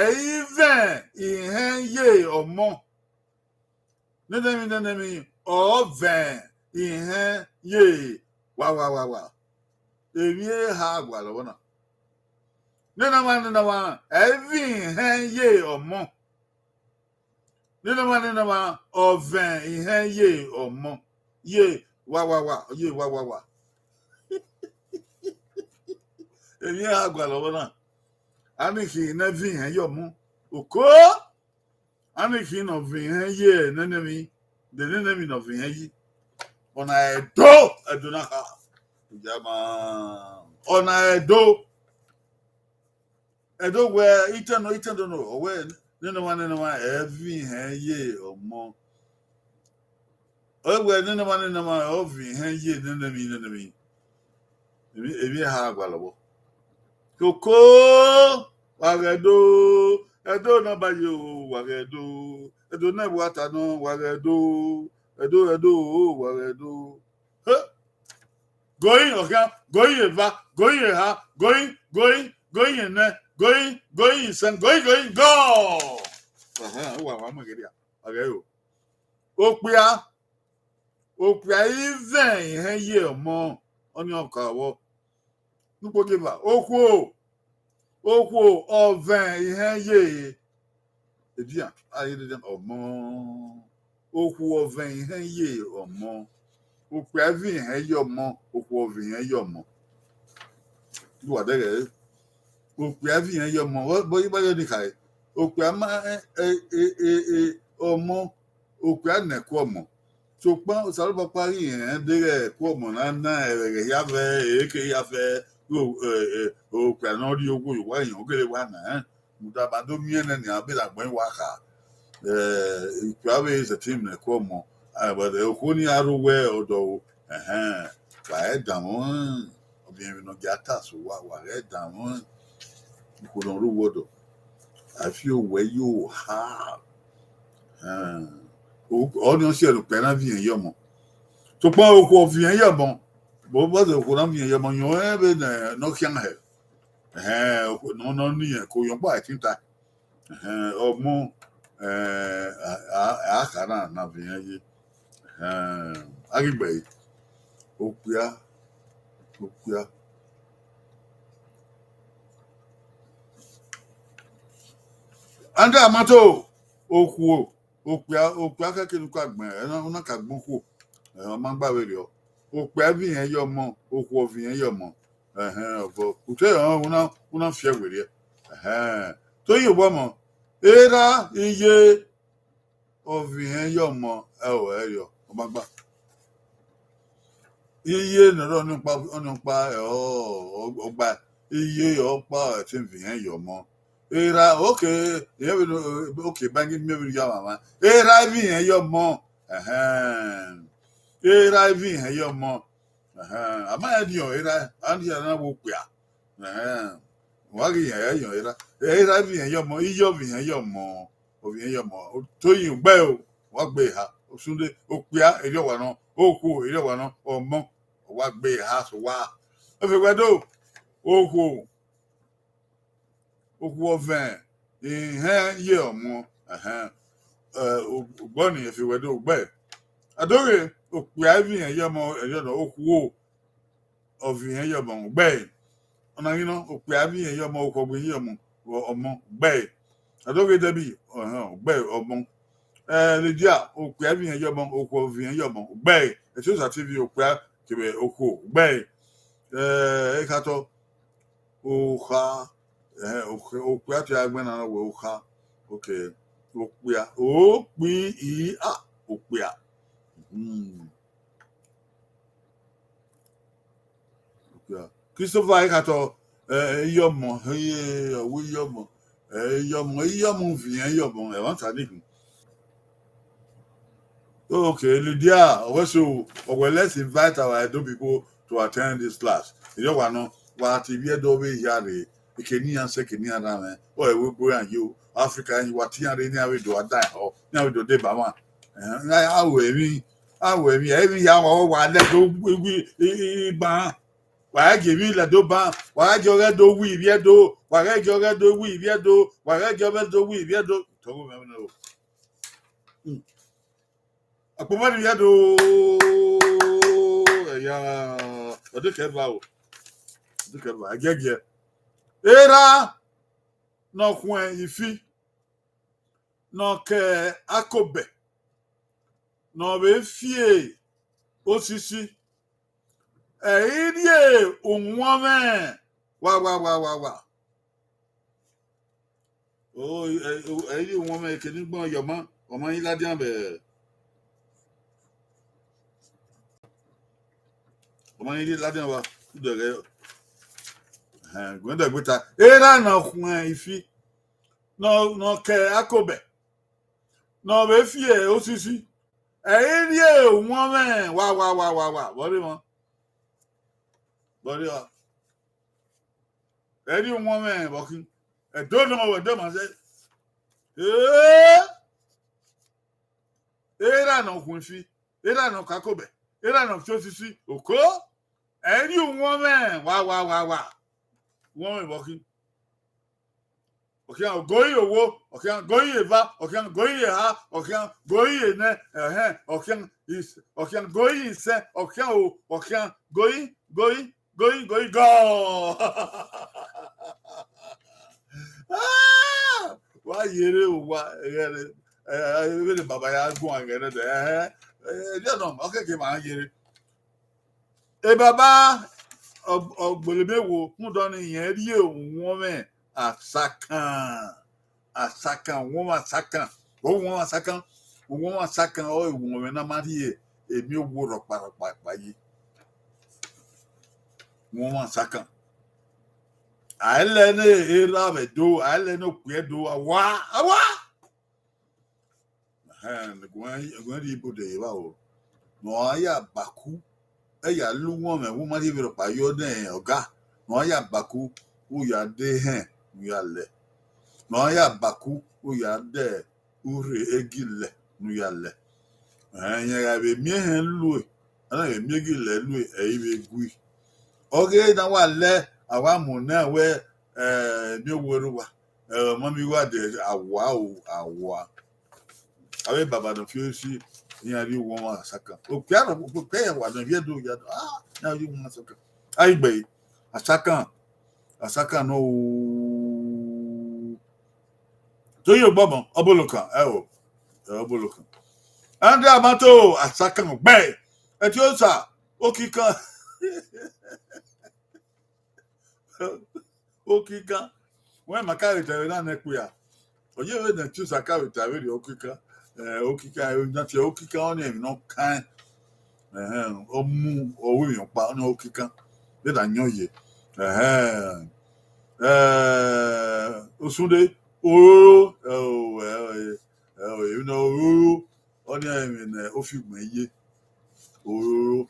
eyi vẹn ihẹn ye ọmọ. Nene emwi, nene emwi, ọ vẹn ihẹn ye, wa, wa, wa, wa. Emwi eha gualọ vbọ na. Nene ọmwa, nene ọmwa, ẹ i vẹn ihẹn ye ọmọ. Nene ọmwa, nene ọmwa, ọ vẹn ihẹn ye ọmọ. Ye, wa, wa, wa, ye, wa, wa, wa. Emwi eha gualọ vbọ na. A ni khin ne vẹn ihẹn ye ọmọ. Oko! A ni khin ne ọ vẹn ihẹn ye nene emwi, de nene emwi ne ọ vẹn ihẹn yi. Ọna Ẹdo, Ẹdo na kha. Ijama. Ọna Ẹdo. Ẹdo wẹ, itẹn nọ, itẹn do nọ, ọ wẹ, nene ọmwa, nene ọmwa, ẹ vẹn ihẹn ye ọmọ. Ọ wẹ, nene ọmwa, nene ọmwa, ọ vẹn ihẹn ye nene emwi, nene emwi. Emwi, emwi eha gualọ vbọ. Koko, wa ghe Ẹdo, Ẹdo ne a ba ye o, wa ghe Ẹdo, Ẹdo ne ẹvbo a ta nọ, wa ghe Ẹdo, Ẹdo, Ẹdo o, wa ghe Ẹdo. He! Goi ọkhian, goi eva, goi eha, goi, goi, goi enẹ, goi, goi isẹn, goi, goi, gọ! Ẹhẹn, uwa wa mu ghe dia, wa ghe o. Okpia, okpia i vẹn ihẹn ye ọmọ, ọnii ọ ka vbọ. Ne ukpo gie eva, okhuo, okhuo ọ vẹn ihẹn ye edian, a ye edian ọmọ. Okhuo ọ vẹn ihẹn ye ọmọ. Okpia vbe irẹn ye ọmọ, okhuo vbe irẹn ye ọmọ. Uwa dẹghẹ, okpia vbe irẹn ye ọmọ, vbe, vbe, vbe, vbe, okpia ma, ẹ, ẹ, ẹ, ẹ, ẹ, ọmọ, okpia nẹ ẹko ọmọ. Sokpan Osanobua ọkpa ghi rẹn deghẹ ẹko ọmọ na na ẹghẹ hia vẹ, eke hia vẹ, o, ẹ, ẹ, okpia ne ọ rrie owo ye owa, irẹn ọ gele wa na, ẹ. Rhunmwuda ma do miẹn nẹ nian, vbe agbọn wa kha. Ẹ, okpia vbe sẹtin nẹ ẹko ọmọ, ẹ, but okhuo ni a rre owẹ ọdọ o, ẹhẹn, wa ghẹ danmwẹ, ọ biẹ emwi ne ọ gia ta so wa, wa ghẹ danmwẹ. Okhuo ne ọ rre owẹ ọdọ, a fi owẹ ye oha. Ẹhẹn. O, ọnii ọ si ẹre okpia na vbe irẹn ye ọmọ. Sokpan okhuo vbe irẹn ye ọmọ, vbe obọ zẹ okhuo na vbe irẹn ye ọmọ, yọn ẹn vbene ọ khian hẹ. Ẹhẹn, okhuo ne ọ, ne ọ ni irẹn ko yọn kpa ẹtin ta. Ẹhẹn, ọmọ, ẹ, a, a, a kha na, na vbe irẹn ye. Ẹhẹn, a ghi gbe ẹre. Okpia, okpia. Andra Mato, okhuo, okpia, okpia kẹkẹ ne u ka gbẹn, ẹ na, u na ka gbẹn okhuo. Ẹ, ọ ma gba vberriọ. Okpia vbe irẹn ye ọmọ, okhuo vbe irẹn ye ọmọ. Ẹhẹn, ọvọ. Utọ ẹre, u na, u na fiẹ werriẹ. Ẹhẹn. Toyin Obọmọ, erha iye, ọ vbe irẹn ye ọmọ, ẹ o, ẹrriọ, ọ ma gba. Iye ne ọ rre ọnii ọkpa, ọnii ọkpa, ẹ, ọ, ọ, ọ gba. Iye ọkpa, ẹ, te vbe irẹn ye ọmọ. Erha, okay, irẹn vbe no, okay, bangin miẹn vbe ya mama. Erha vbe irẹn ye ọmọ. Ẹhẹn. Erha vbe irẹn ye ọmọ. Ẹhẹn, a ma rẹn niọn erha, a rẹn niọn na vbe okpia. Ẹhẹn, wa ghi yan, ẹ yan erha. Erha vbe irẹn ye ọmọ, iye vbe irẹn ye ọmọ, ọ vbe irẹn ye ọmọ. Toyin, u gbe ẹre o, wa gbe eha. Osunde, okpia, erriọ wa nọ, okhuo, erriọ wa nọ, ọmọ, wa gbe eha so wa. Efe wẹ do, okhuo, okhuo vbe irẹn ye ọmọ, ẹhẹn. Ẹ, u, u gbe ọnii, efe wẹ do, u gbe ẹre. A do ghe, okpia vbe irẹn ye ọmọ, erriọ nọ, okhuo, ọ vbe irẹn ye ọmọ, u gbe ẹre. Ọna ghi nọ, okpia vbe irẹn ye ọmọ, okhuo vbe irẹn ye ọmọ, ọmọ, u gbe ẹre. A do ghe Debbie, ẹhẹn, u gbe ẹre, ọmọ. Ẹ, Lydia, okpia vbe irẹn ye ọmọ, okhuo vbe irẹn ye ọmọ, u gbe ẹre. Etiosa T V, okpia kevbe okhuo, u gbe ẹre. Ẹ, Ekhatọ, okha, ẹhẹn, okhe-, okpia te a gbẹn na wẹ okha. Okay. Okpia. O, kpi, i, a, okpia. Hmm. Okpia. Christopher Ekhatọ, ẹ, iye ọmọ, iye, ọwẹ iye ọmọ, ẹ, iye ọmọ, iye ọmọ vbe irẹn ye ọmọ, ẹmwata ni khin. Okay, Lydia, ọ wẹ so, ọ wẹ, let's invite our Edo people to attend this class. Erriọ wa nọ, wa te ivbi Ẹdo vbe hia rre, eke ne iran sẹ, eke ne iran rhanmwẹ, ọ ẹvbo ebo iran yo, Africa, wa te iran rre ne iran vbe do a da ehọ, ne iran vbe do deba mwa. Ẹhẹn, a ru emwi, a ru emwi, emwi hia wa, wa lẹ do wi, i, i, i ban. Wa ghẹ gie emwi lẹ do ban, wa ghẹ gie ọghẹ do wi ivbi Ẹdo, wa ghẹ gie ọghẹ do wi ivbi Ẹdo, wa ghẹ gie ọghẹ do wi ivbi Ẹdo. Tọgho mwẹ nẹ o. Hmm. Akpọnmwẹ ni vbe Ẹdo, ẹya, ọ dekẹe ba o, ọ dekẹe ba, ẹgiẹgiẹ. Erha ne ọ khuẹn ifi, ne ọ ke akobẹ, ne ọ vbe fi osisi, ẹ i rhie uwọnmwẹ, wa, wa, wa, wa, wa. O, ẹ, ẹ, ẹ i rhie uwọnmwẹ, eke ne ugbẹn ye ọmọ, ọmọ i ladian vbe, ọmọ i ladian vbe, u dẹghẹ, ẹhẹn, guẹdẹgbeta, erha ne ọ khuẹn ifi, ne ọ, ne ọ ke akobẹ, ne ọ vbe fi osisi, ẹ i rhie uwọnmwẹ, wa, wa, wa, wa, wa, vbọrre mwa, vbọrre ọ. Ẹ rhie uwọnmwẹ vbe ọkhin, Ẹdo nọ, Ẹdo ma zẹ. Ee, erha ne ọ khuẹn ifi, erha ne ọ ke akobẹ, erha ne ọ fi osisi, oko, ẹ i rhie uwọnmwẹ, wa, wa, wa, wa. Uwọnmwẹ vbe ọkhin. Ọ khian go yi owo, ọ khian go yi eva, ọ khian go yi eha, ọ khian go yi enẹ, ẹhẹn, ọ khian is-, ọ khian go yi isẹn, ọ khian o, ọ khian go yi, go yi, go yi, go yi, go. Ah! Wa yere uwa, ẹghẹrẹ, ẹ, ẹ, vbene baba ya guan ẹghẹrẹ dẹ, ẹhẹn, ẹ, ẹ, ẹdẹ nọ, ọ kẹkẹ ma yere. Baba, ọ gbele miẹn wo, rhunmwuda ọnii, irẹn rhie uwọnmwẹ Asakan. Asakan, uwọnmwẹ Asakan. Uwọnmwẹ Asakan, uwọnmwẹ Asakan ọre uwọnmwẹ ne a ma rhie emiọnmwẹ rhọkpa rhọkpa kpa yi. Uwọnmwẹ Asakan. A i lẹ ne erha vbe do, a i lẹ ne okpia do, a wa, a wa. Ẹhẹn, ẹguẹn rhie ibodẹ ye evba o. Ne ọ ra ya baku, ẹ ya la uwọnmwẹ, vbe u ma rhie vberriọ kpa yọ ne ọga. Ne ọ ra ya baku, u ya de ehẹn, u ya lẹ. Ne ọ ra ya baku, u ya de urre egilẹ ne u ya lẹ. Ẹhẹn, irẹn gha vbe miẹn ehẹn lue, a na vbe miẹn egilẹ lue, ẹ i vbe gui. Ọghe ne a wa lẹ, a wa mu nẹ wẹ, eh, miẹn owa ẹre uwa, eh, ọmọ mi wa de, a wa o, a wa. Avbe baba nọ fi esi, iran rhie uwọnmwẹ Asakan. Okpia nọ, okpia ya wa nọ, viẹ do ya do. Ah, iran rhie uwọnmwẹ Asakan. A i gbe ẹre, Asakan, Asakan nọ o. To ye ogbọmọ, Ọbolokan, ẹ o, ẹ Ọbolokan. Andrew Amato, Asakan gbe. Etiosa, Okikan. Okikan. Wẹ ma ka vbe ta ẹre na nẹ kpia. Ọ ye vbe ne Etiosa ka vbe ta vberriọ Okikan. Eh, Okikan, eh, na tie Okikan, ọnii emwi ne ọ kan. Ẹhẹn, ọ mu, ọ ru emwi ọkpa, ọnii Okikan. Vbe da yan oye. Ẹhẹn. Eh, Osunde, ororo, ẹ o, ẹ o, ẹ o, emwi ne ororo, ọnii emwi ne Ofigbọn ye. Ororo.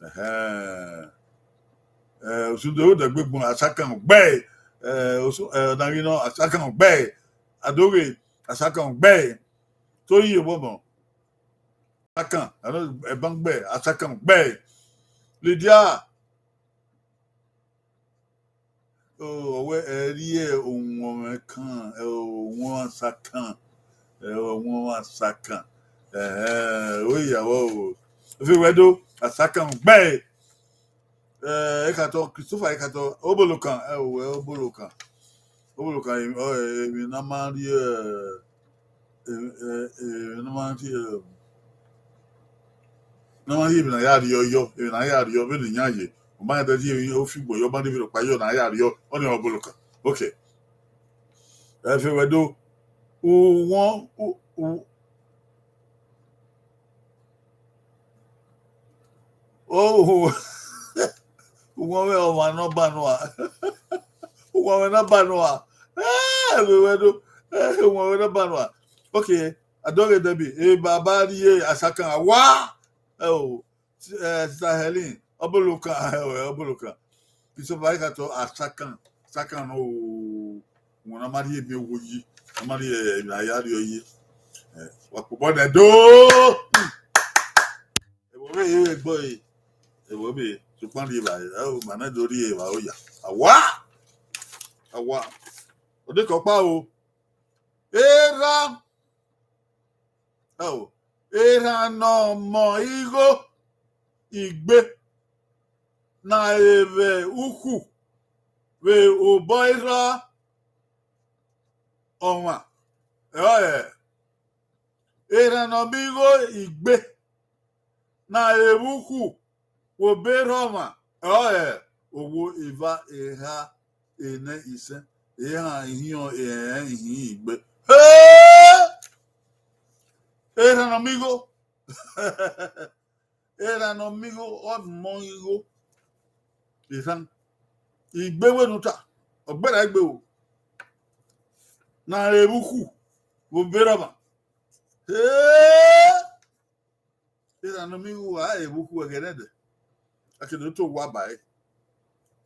Ẹhẹn. Eh, Osunde, odẹ gbe gbọn, Asakan gbe. Eh, Osu-, eh, ọna ghi nọ, Asakan gbe. Adoghe, Asakan gbe. Toyin Obọmọ, Asakan, ẹban gbe, Asakan gbe. Lydia, o, ọ wẹ ẹ rhie uwọnmwẹ kan, ẹ, uwọnmwẹ Asakan, ẹ, uwọnmwẹ Asakan. Ẹhẹn, o ya vbọ o. Efe wẹ do, Asakan gbe. Eh, Ekatọ, Christopher Ekatọ, Ọbolokan, ẹ o, ẹ Ọbolokan. Ọbolokan, ọ, emwi ne a ma rhie, eh, eh, eh, emwi ne a ma rhie, eh, ne a ma rhie emwi ne a ya rriọ yọ, emwi ne a ya rriọ, vbene iran ye. Ọ ma rẹn dẹ rhie emwi Ofigbọn yọ, ọ ma rhie emwi rhọkpa yọ ne a ya rriọ, ọnii Ọbolokan. Okay. Efe wẹ do, uwọn, u, u, Oh, uwọnmwẹ ọmwa ne ọ ba nua. Uwọnmwẹ ne ọ ba nua. Eh, vbe wẹ do. Eh, uwọnmwẹ ne ọ ba nua. Okay, Adoghe Debbie, e baba rhie Asakan wa. Eh, o, eh, Sister Helen, Ọbolokan, eh, Ọbolokan. Christopher Ekatọ, Asakan, Asakan nọ o. Wọn na ma rhie emiẹn owo yi, na ma rhie emwi ne a ya rriọ yi. Eh, wa kpobọ nẹ do. Ẹvbo vbe, ẹvbo vbe, sokpan rhie evbare, ẹ o, ma na do rhie evbare oya. Awa! Awa! Ọ dekọ ọkpa o. Erha, ẹ o, erha ne ọ mọ igho igbe ne a re vbe ukhu vbe obọ erha ọmwa. Ẹ, erha ne ọ mọ igho igbe ne a re vbe ukhu vbe obọ erha ọmwa, ọrọre owo eva, erha, enẹ, isẹn, erha, ihiọn, erẹn, ihin, igbe. He! Erha ne ọ mọ igho. Erha ne ọ mọ igho, ọ mọ igho. Erha. Igbe wẹ ne u ta, ọ gberra egbe o. Ne a re vbe ukhu vbe obọ erha ọmwa. He! Erha ne ọ mọ igho, a re vbe ukhu ẹghẹ nẹdẹ. A ke do to owa ba ẹre.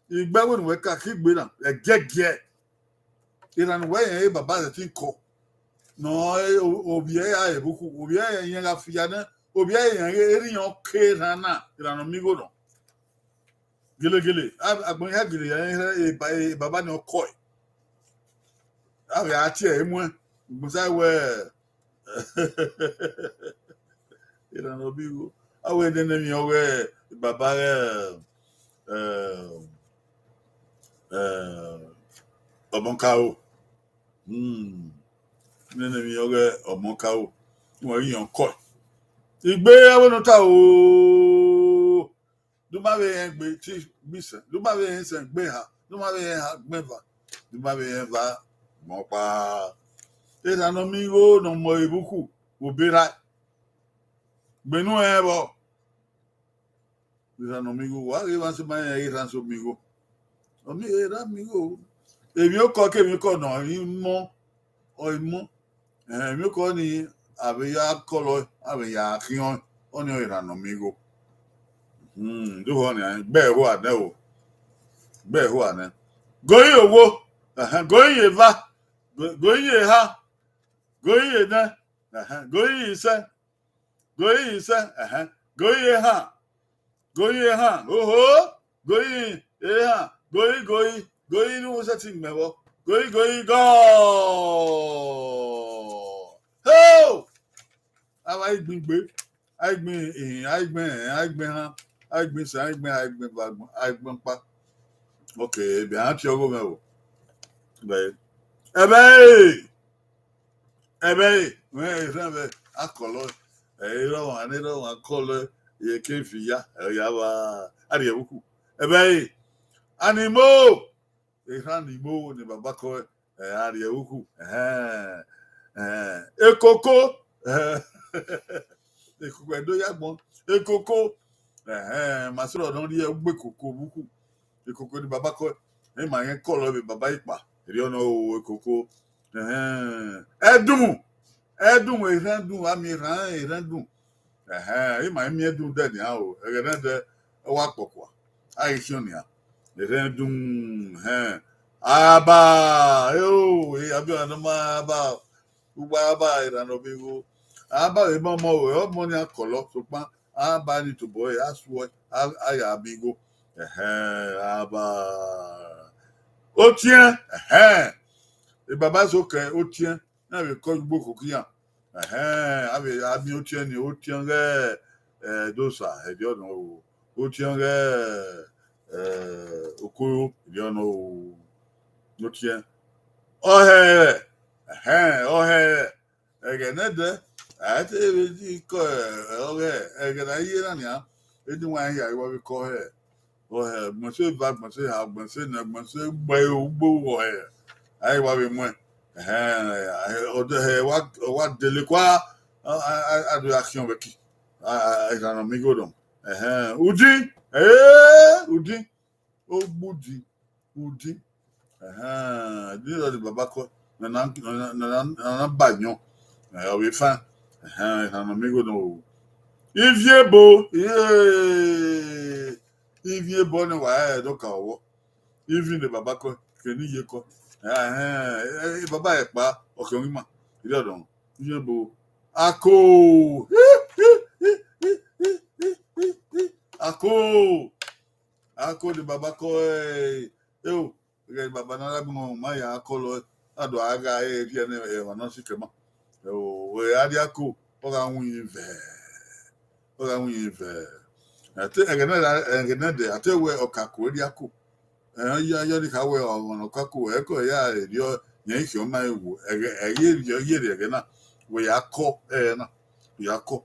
Igbe wẹ ne uwẹ ka ke igbe na, ẹgiẹgiẹ. Erha ne uwẹ rẹn, e baba zẹtin kọ. Ne ovbi ẹre a re vbe ukhu, ovbi ẹre rẹn gha fiya nẹ, ovbi ẹre rẹn ghe erha iran ke erha na, erha ne ọ mọ igho nọ. Gelegele, a, agbọn hia gele ya rẹn, e ba, e baba ni ọkọ ẹre. A vbe a tie ẹre muẹn, ugbẹn sa wẹ, erha ne ọ mọ igho. A wẹ nene emwi ọghe baba ghẹ, eh, eh, ọmọ karo. Hmm. Nene emwi ọghe ọmọ karo. Wọn ghi yan ọkọ ẹre. Igbe avbe ne ọ ta o. ma vbe rẹn gbe, te gbe isẹn, do ma vbe rẹn isẹn gbe eha, do ma vbe rẹn eha gbe eva, do ma vbe rẹn eva gbọn ọkpa. Erha ne ọ miẹn igho ne ọ mọ evbukhu vbe obọ erha, gbẹnnẹ rẹn vbọ. Erha ne ọ miẹn igho, wa ghe emwa sẹ ma rẹn erha sẹ ọ miẹn igho. Ọ miẹn erha miẹn igho. Emwiokọ ke emwiokọ ne ọ i mọ, ọ i mọ. Emwiokọ ni a vbe ya kọlọ, a vbe ya khian, ọnii ọre erha ne ọ miẹn igho. Do họn nian, gbe ẹho a nẹ o, gbe ẹho a nẹ. Goi ye owo, goi ye eva, goi ye eha, goi ye enẹ, goi ye isẹ, goi ye isẹ, goi ye eha, goi ye eha, oho, goi ye eha, goi, goi, goi ne u sẹtin mẹ vbọ, goi, goi, gọ. Ho! Avbe a i gbẹn igbe, a i gbẹn ehin, a i gbẹn ẹnrẹn, a i gbẹn ehan, a i gbẹn isẹn, a i gbẹn, a i gbẹn eva, a i gbẹn ọkpa. Okay, ebe a tie ọghe mwẹ o. Ẹbẹ ẹre, ẹbẹ ẹre, mwẹ erhan vbe akọlọ, ẹ i re ọmwa ne erha ọmwa kọlọ, ẹ i ke fi ya, ẹ ya vba, a rhie ẹvbo ku. Ẹbẹ ẹre, a ni mo, erhan ni mo ne baba kọ, ẹ, a rhie ẹvbo ku. Ẹhẹn, ẹhẹn, ekoko, ẹhẹn, ekoko ẹdo ya gbọn, ekoko, ẹhẹn, ma sẹ ne ọ rhie ugbo ekoko vbe uku. Ekoko ni baba kọ, ẹ ma rẹn kọlọ vbe baba ikpa, erriọ nọ o, ekoko. Ẹhẹn, ẹdunmwu, ẹdunmwu, erhan dun, a miẹn erhan, erhan dun. Ẹhẹn, I ma miẹn dun dẹ nian o, ẹghẹ nẹdẹ, ọ wa kpọkua, a ghi khian nian. Erhan dun, ẹhẹn, aba, eo, e, a biẹ ọna ne ọ ma aba, ugbo aba, erhan ne ọ miẹn igho. Aba vbe mọ ọmọ o, ọmọ ni a kọlọ, sokpan aba ni tobọ ẹre, a suẹ, a, a ya miẹn igho. Ẹhẹn, aba. Otiẹn, ẹhẹn. E baba eso kẹ otiẹn, na vbe kọ ugbo koko iran. Ẹhẹn, a vbe a miẹn otiẹn ni, otiẹn ghẹ, ẹ, ẹdosa, erriọ nọ o. Otiẹn ghẹ, ẹ, okoro, erriọ nọ o. Otiẹn. Ọhẹrhẹ, ẹhẹn, ọhẹrhẹ. Ẹghẹ nẹdẹ, a i te vbe di kọ, ẹ, ọghẹ, ẹghẹ ne a ye na nian, eni wa hia, I wa vbe kọ hẹ. Ọhẹ, agbọn ẹse eva, agbọn ẹse eha, agbọn ẹse enẹ, agbọn ẹse ugbo, ugbo vbọ hẹ, a i wa vbe muẹn. Ẹhẹn, ọdẹ hẹ, ọ wa, ọ wa dele kua, a, a, a, a do ya khian vbe ẹki. A, a, erhan ne ọ miẹn igho nọ. Ẹhẹn, udin, eh, udin, ogbudi, udin. Ẹhẹn, udin rọ ni baba kọ, ne a na, ne a na, ne a na ba yọn. Ẹ, ọ vbe fan. Ẹhẹn, erhan ne ọ miẹn igho nọ o. Ivie ebo, eh, ivie ebo ne wa ẹdọ ka ọvbọ. Ivie ne baba kọ, ke ne iye kọ. Ẹhẹn, e, e, baba ẹkpa, ọ khian ima. Ivie ọdọ, ivie ebo. Ako. Ako. Ako ni baba kọ, eh, eo, ẹghẹ baba na ra gbọn ma ya kọlọ, a do a gha ẹre rhie ne emwa nọ sikẹ ma. Eo, wẹ a rhie ako, ọ gha winna vẹ, ọ gha winna vẹ. Ẹte ẹghẹ nẹ, ẹghẹ nẹdẹ, a te wẹ ọkako rhie ako. Ẹ, ya, ya ni kha wẹ ọmwa ne ọkako, ẹko ya rhie, yẹn i khian ma wo, ẹghẹ, ẹ ye rhie, ye rhie ẹghẹ na, wẹ ya kọ ẹghẹ na, ya kọ,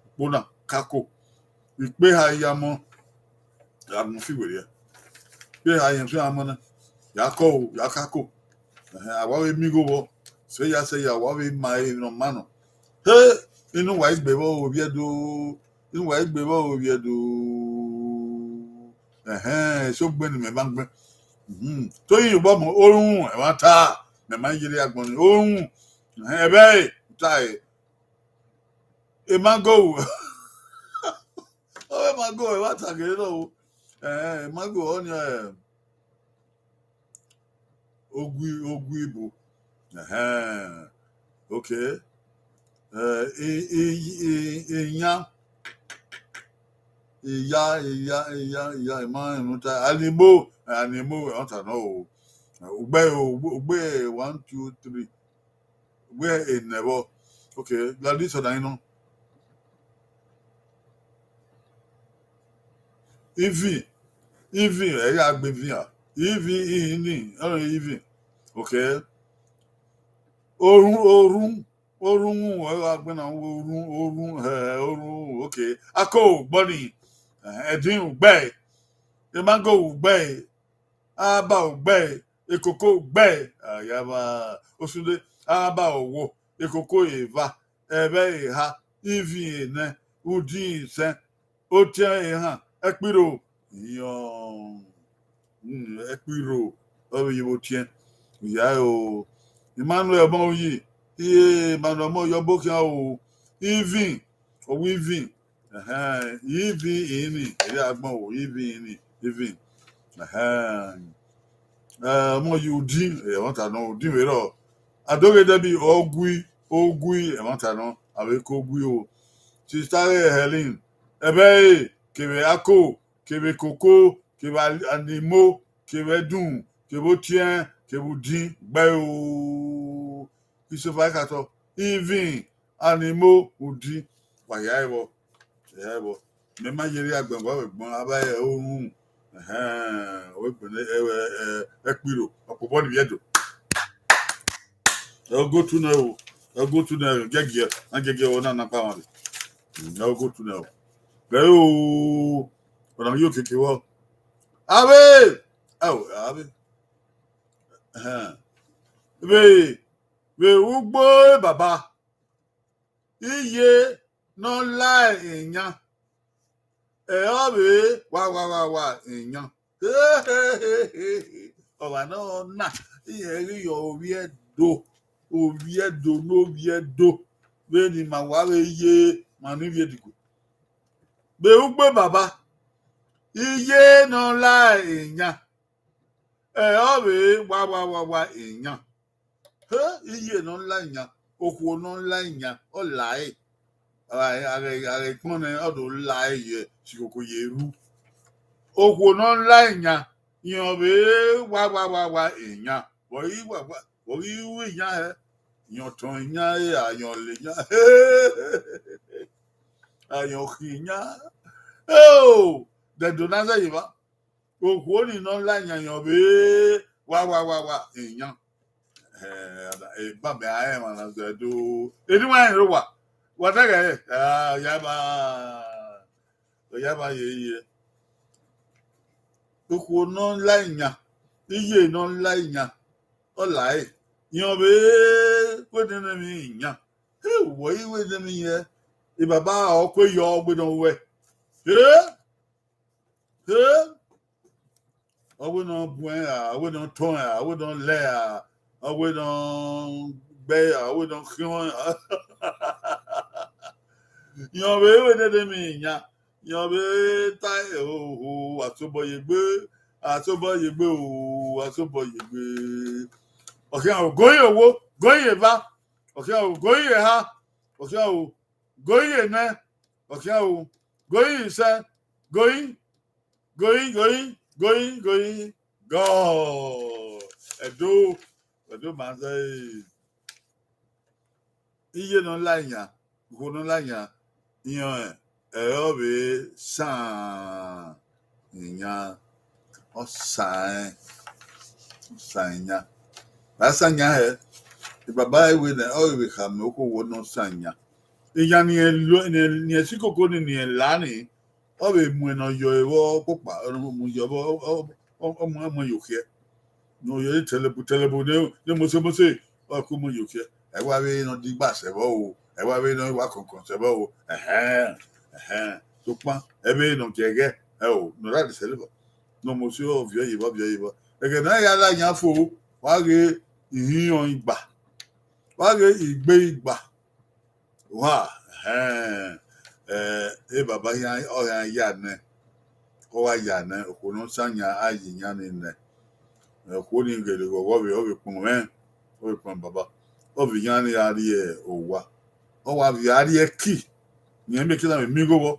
ukpo na, kako. Ikpe eha ya mọ, ya mu fi werriẹ. Ikpe eha ya fi amọ na, ya kọ o, ya kako. Ẹhẹn, a wa vbe miẹn igho vbọ, sẹ ya, sẹ ya, wa vbe ma emwi ne ọ ma nọ. He, inu wa i gbe vbọ ovbi Ẹdo, inu wa i gbe vbọ ovbi Ẹdo. Ẹhẹn, eso gbe ne imẹ ma gbẹn. Mhm. Toyin Obọmọ, orhunmwu ẹmwata, mẹ ma yere agbọn ni, orhunmwu. Ẹhẹn, ẹvbẹre, u ta ẹre. Emagọ, ọ vbe Emagọ, ẹmwata gere nọ o. Ẹhẹn, Emagọ, ọni, ẹ, Ogui, Ogui ibo. Ẹhẹn. Okay. Ẹ, i, i, i, iyan. Iya, iya, iya, iya, ima emwi ta. Animbo, animbo, ọ ta nọ o. Ugbe, ugbe, ugbe, one, two, three. Ugbe enẹ vbọ. Okay, Gladys ọna nọ. Ivin, ivin, ẹ ya gbe ivin a. Ivin, ihin ni, ọnrẹn ivin. Okay. Orhun, orhun, orhunmwu, ẹ gha gbẹn na, orhun, orhun, ẹ, orhun, okay. Ako, gbọni, ẹ, ẹdin, ugbe. Emango ru gbẹe, aba ru gbẹe, ekoko ru gbẹe, ayaba osunde, aba ru wo, ekoko eva, ẹvbe eha, ivin enẹ, udin isẹn, otiẹn ehan, ẹkpirro, iyọn, ẹkpirro, ọ vbe ye vbe otiẹn. Iya o, Emmanuel ọmọ uyi, iye Emmanuel ọmọ uyi ọbo khian o, ivin, ọ wẹ ivin, ivin ini, erha agbọn o, ivin ini, ivin. Ọmọ uyi, udin, ẹmwata nọ, udin vbe rrọọ. Adoghe Debbie, ogui, ogui, ẹmwata nọ, avbe ke ogui o. Sista Helen, ẹbẹre, kevbe ako, kevbe koko, kevbe animo, kevbe ẹdun, kevbe otiẹn, kevbe udin, gbẹe o. Isofa khatọ, ivin, animo, udin, wa hia ẹvbo, hia ẹvbo. Mẹ ma ye rhie agbọn vbe gbọn, avbe orhunmwu, ẹhẹn, ọ vbe gbẹnnẹ ẹkpirro, ọkpobọ ni vbiẹ do. Ẹ ogotu nẹ o, ẹ ogotu nẹ, giẹgiẹ, na giẹgiẹ, ọ na na kpa mwa rre. Ẹ ogotu nẹ o. Gẹ o, ọna yo keke vbọ. Avbe, ẹ o, avbe. Vbe, vbe ugbo baba, iye ne ọ la iyan, ẹ ọ vbe wa wa wa wa iyan. Ọmwa ne ọ na, iran ghi ye ovbi Ẹdo, ovbi Ẹdo ne ovbi Ẹdo, vbene ima wa vbe ye ma ni vbiẹ diguẹ. Vbe ugbo baba, iye ne ọ la iyan, ẹ ọ vbe wa wa wa wa iyan. He, iye ne ọ la iyan, okhuo ne ọ la iyan, ọ la ẹre. A gha, a gha, a gha kpọnmwẹ, ọ do la ẹre ye sikoko ye ru. Okhuo ne ọ la iyan, iran vbe wa wa wa wa iyan. Vbe ọ ghi wa wa, vbe ọ ghi ru iyan hẹ, iran tọn iyan re, a iran le iyan, a iran khin iyan. Eo, dẹdẹ na zẹ ye evba. Okhuo ni ne ọ la iyan, iran vbe wa wa wa wa iyan. Eba mẹ a rẹn emwa na zẹ do. Eni wa rẹn owa, wa ta ghẹ, a, ya ma, ya ma ye ye. Okhuo ne ọ la iyan, iye ne ọ la iyan, ọ la ẹre. Iran vbe wẹ nene emwi iyan. He, wẹ i wẹ nene emwi yẹn, e baba ọ kue yọ, ọ gbe nọ wẹ. He, he. Ọ wẹ ne ọ buẹn ra, ọ wẹ ne ọ tọn ra, ọ wẹ ne ọ lẹ ra, ọ wẹ ne ọ gbe ra, ọ wẹ ne ọ khiọn ra. Iran vbe wẹ nene emwi iyan, iran vbe ta, oho, asobọ ye egbe, asobọ ye egbe o, asobọ ye egbe. Ọ khian o, goi ye owo, goi ye eva, ọ khian o, goi ye eha, ọ khian o, goi ye enẹ, ọ khian o, goi ye isẹ, goi, goi, goi, goi, goi, gọ. Ẹdo, Ẹdo ma zẹ, iye ne ọ la iyan, okhuo ne ọ la iyan, iran, ẹ ọ vbe san iyan, ọ san ẹn, ọ san iyan. Vbe a san iyan hẹ, baba ẹre wẹ nẹ, ọ vbe khama okhuo ne ọ san iyan. Iyan ne irẹn lo, ne irẹn, ne irẹn sikoko ni, ne irẹn la ni, ọ vbe mu ẹn ne ọ yọ vbe ọkpokpa, ọ mu yọ vbe, ọ, ọ, ọ mu, ọ mu ẹn ye okhiẹ. Ne ọ yọ tẹlẹbu tẹlẹbu, ne, ne mose mose, ọ ku mu ye okhiẹ. Ẹ wa vbe ne ọ digba sẹ vbọ o, ẹ wa vbe ne ọ wa kọnkọn sẹ vbọ o. Ẹhẹn, ẹhẹn. Sokpan, ẹ vbe ne ọ giẹghẹ, ẹ o, ne ọ ra de sẹlibọ. Ne ọ mose, ọ viọ ye evba, ọ viọ ye evba. Ẹghẹ ne a ya la iyan fo, wa ghe ihinrọn igba, wa ghe igbe igba. Wa, ẹhẹn, ẹ, e baba iran, ọ iran ya nẹ, ọ wa ya nẹ, okhuo ne ọ sa yan, a ye iyan ni nẹ. Okhuo ni gele ghọghọ vbe, ọ vbe kpọnmwẹ, ọ vbe kpọnmwẹ baba. Ọ vbe iran ni gha rrie owa, ọ wa vbe a rrie ẹki, ne irẹn miẹn ẹki na vbe miẹn igho vbọ.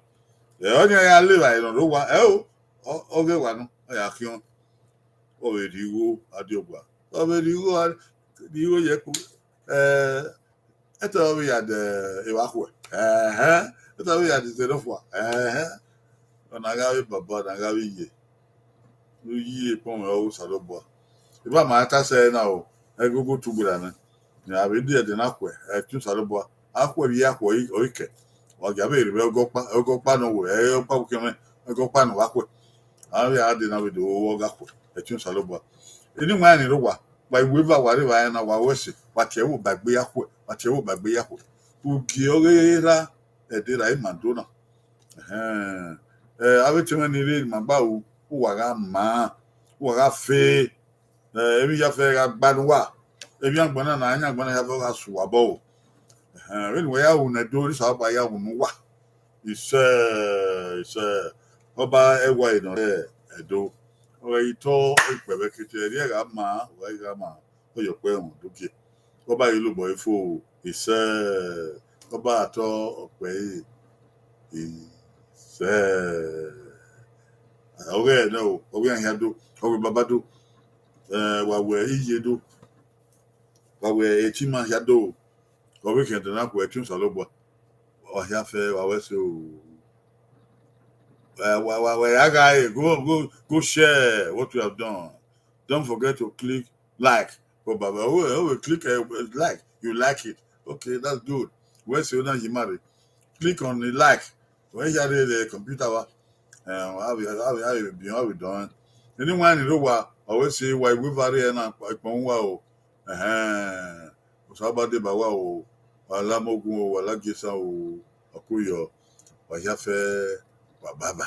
Ẹ, ọnii a ya le evbare ne ọ rre owa, ẹ o, ọ, ọ ghe wa nọ, ọ ya khiọn, ọ vbe rhie igho adiọgua, ọ vbe rhie igho, rhie igho ye ẹkpo, ẹ, ẹtẹ ọ vbe ya de evba khuẹ, ẹhẹn, ẹtẹ ọ vbe ya de izẹrẹ fua, ẹhẹn. Ọna gha vbe baba, ọna gha vbe iye, ne u yi ekpọnmwẹ ọghe Osanobua. Eva ma ta sẹ ẹre na o, ẹgogo tugberra nẹ. A vbe de ẹdẹ na khuẹ, ẹtin Osanobua, a khuẹ vbe a khuẹ ọre kẹ. Wa gia vbe rre ẹgọkpa, ẹgọkpa ne ọ wẹ, ẹgọkpa vbe ukẹmwẹ, ẹgọkpa ne ọ wa khuẹ. Avbe a dee na vbe do vbe ọghe akhuẹ, ẹtin Osanobua. Eni wan ni rre owa, wa i weva, wa rre evbare na, wa ru ẹse, wa tie ẹvbo ba egbe ya khuẹ, wa tie ẹvbo ba egbe ya khuẹ. Ugie ọghe erha, ẹdẹ erha ima do na. Ẹhẹn. Ẹ, avbe etẹn mwẹ ni rre ima gba ru, uwa gha maa, uwa gha fe, ẹ, emwi iyafẹ gha gba ne uwa, emwi agbọn na, ne a yan agbọn na ya vbe ọ gha sẹ uwa obọ o. Ẹhẹn, vbene uwa ya ru ne Ẹdo, Osanobua ya ru ne uwa. Isẹ, isẹ, ọba ẹwae nọ rre Ẹdo, ọ ghi tọ ikpẹvbẹ kete, ẹre gha maa, ọ gha gha maa, ọ ye ọkpẹ ẹmwẹ do gie. Ọba ghi lobọ ẹre fo, isẹ, ọba tọ ọkpẹ ẹre, isẹ. Ọ ghẹ nẹ o, ọ wẹ iran hia do, ọ wẹ baba do, ẹ, wa wẹ iye do, wa wẹ etima hia do, ọ vbe khian dana khuẹ ẹtin Osanobua, ọ hia fẹ, wa wẹ ẹse o. Wa, wa, wa, wa, ya gha re, go, go, go share what you have done. Don't forget to click like. Go baba, oh, oh, click, uh, like. You like it. Okay, that's good. Wẹ ẹse na yi ma rre. Click on the like. Wẹ ya rre the computer wa. Eh, wa vbe, wa vbe, wa vbe bian, wa vbe dọn. Eni wan ni rre owa, ọ wẹ ẹse, wa i weva rre na, ikpọnmwẹ uwa o. Ẹhẹn, Osanobua deba uwa o, wa la mu ogun o, wa la gie esan o, ọ ku yọ, wa hia fẹ, wa baba.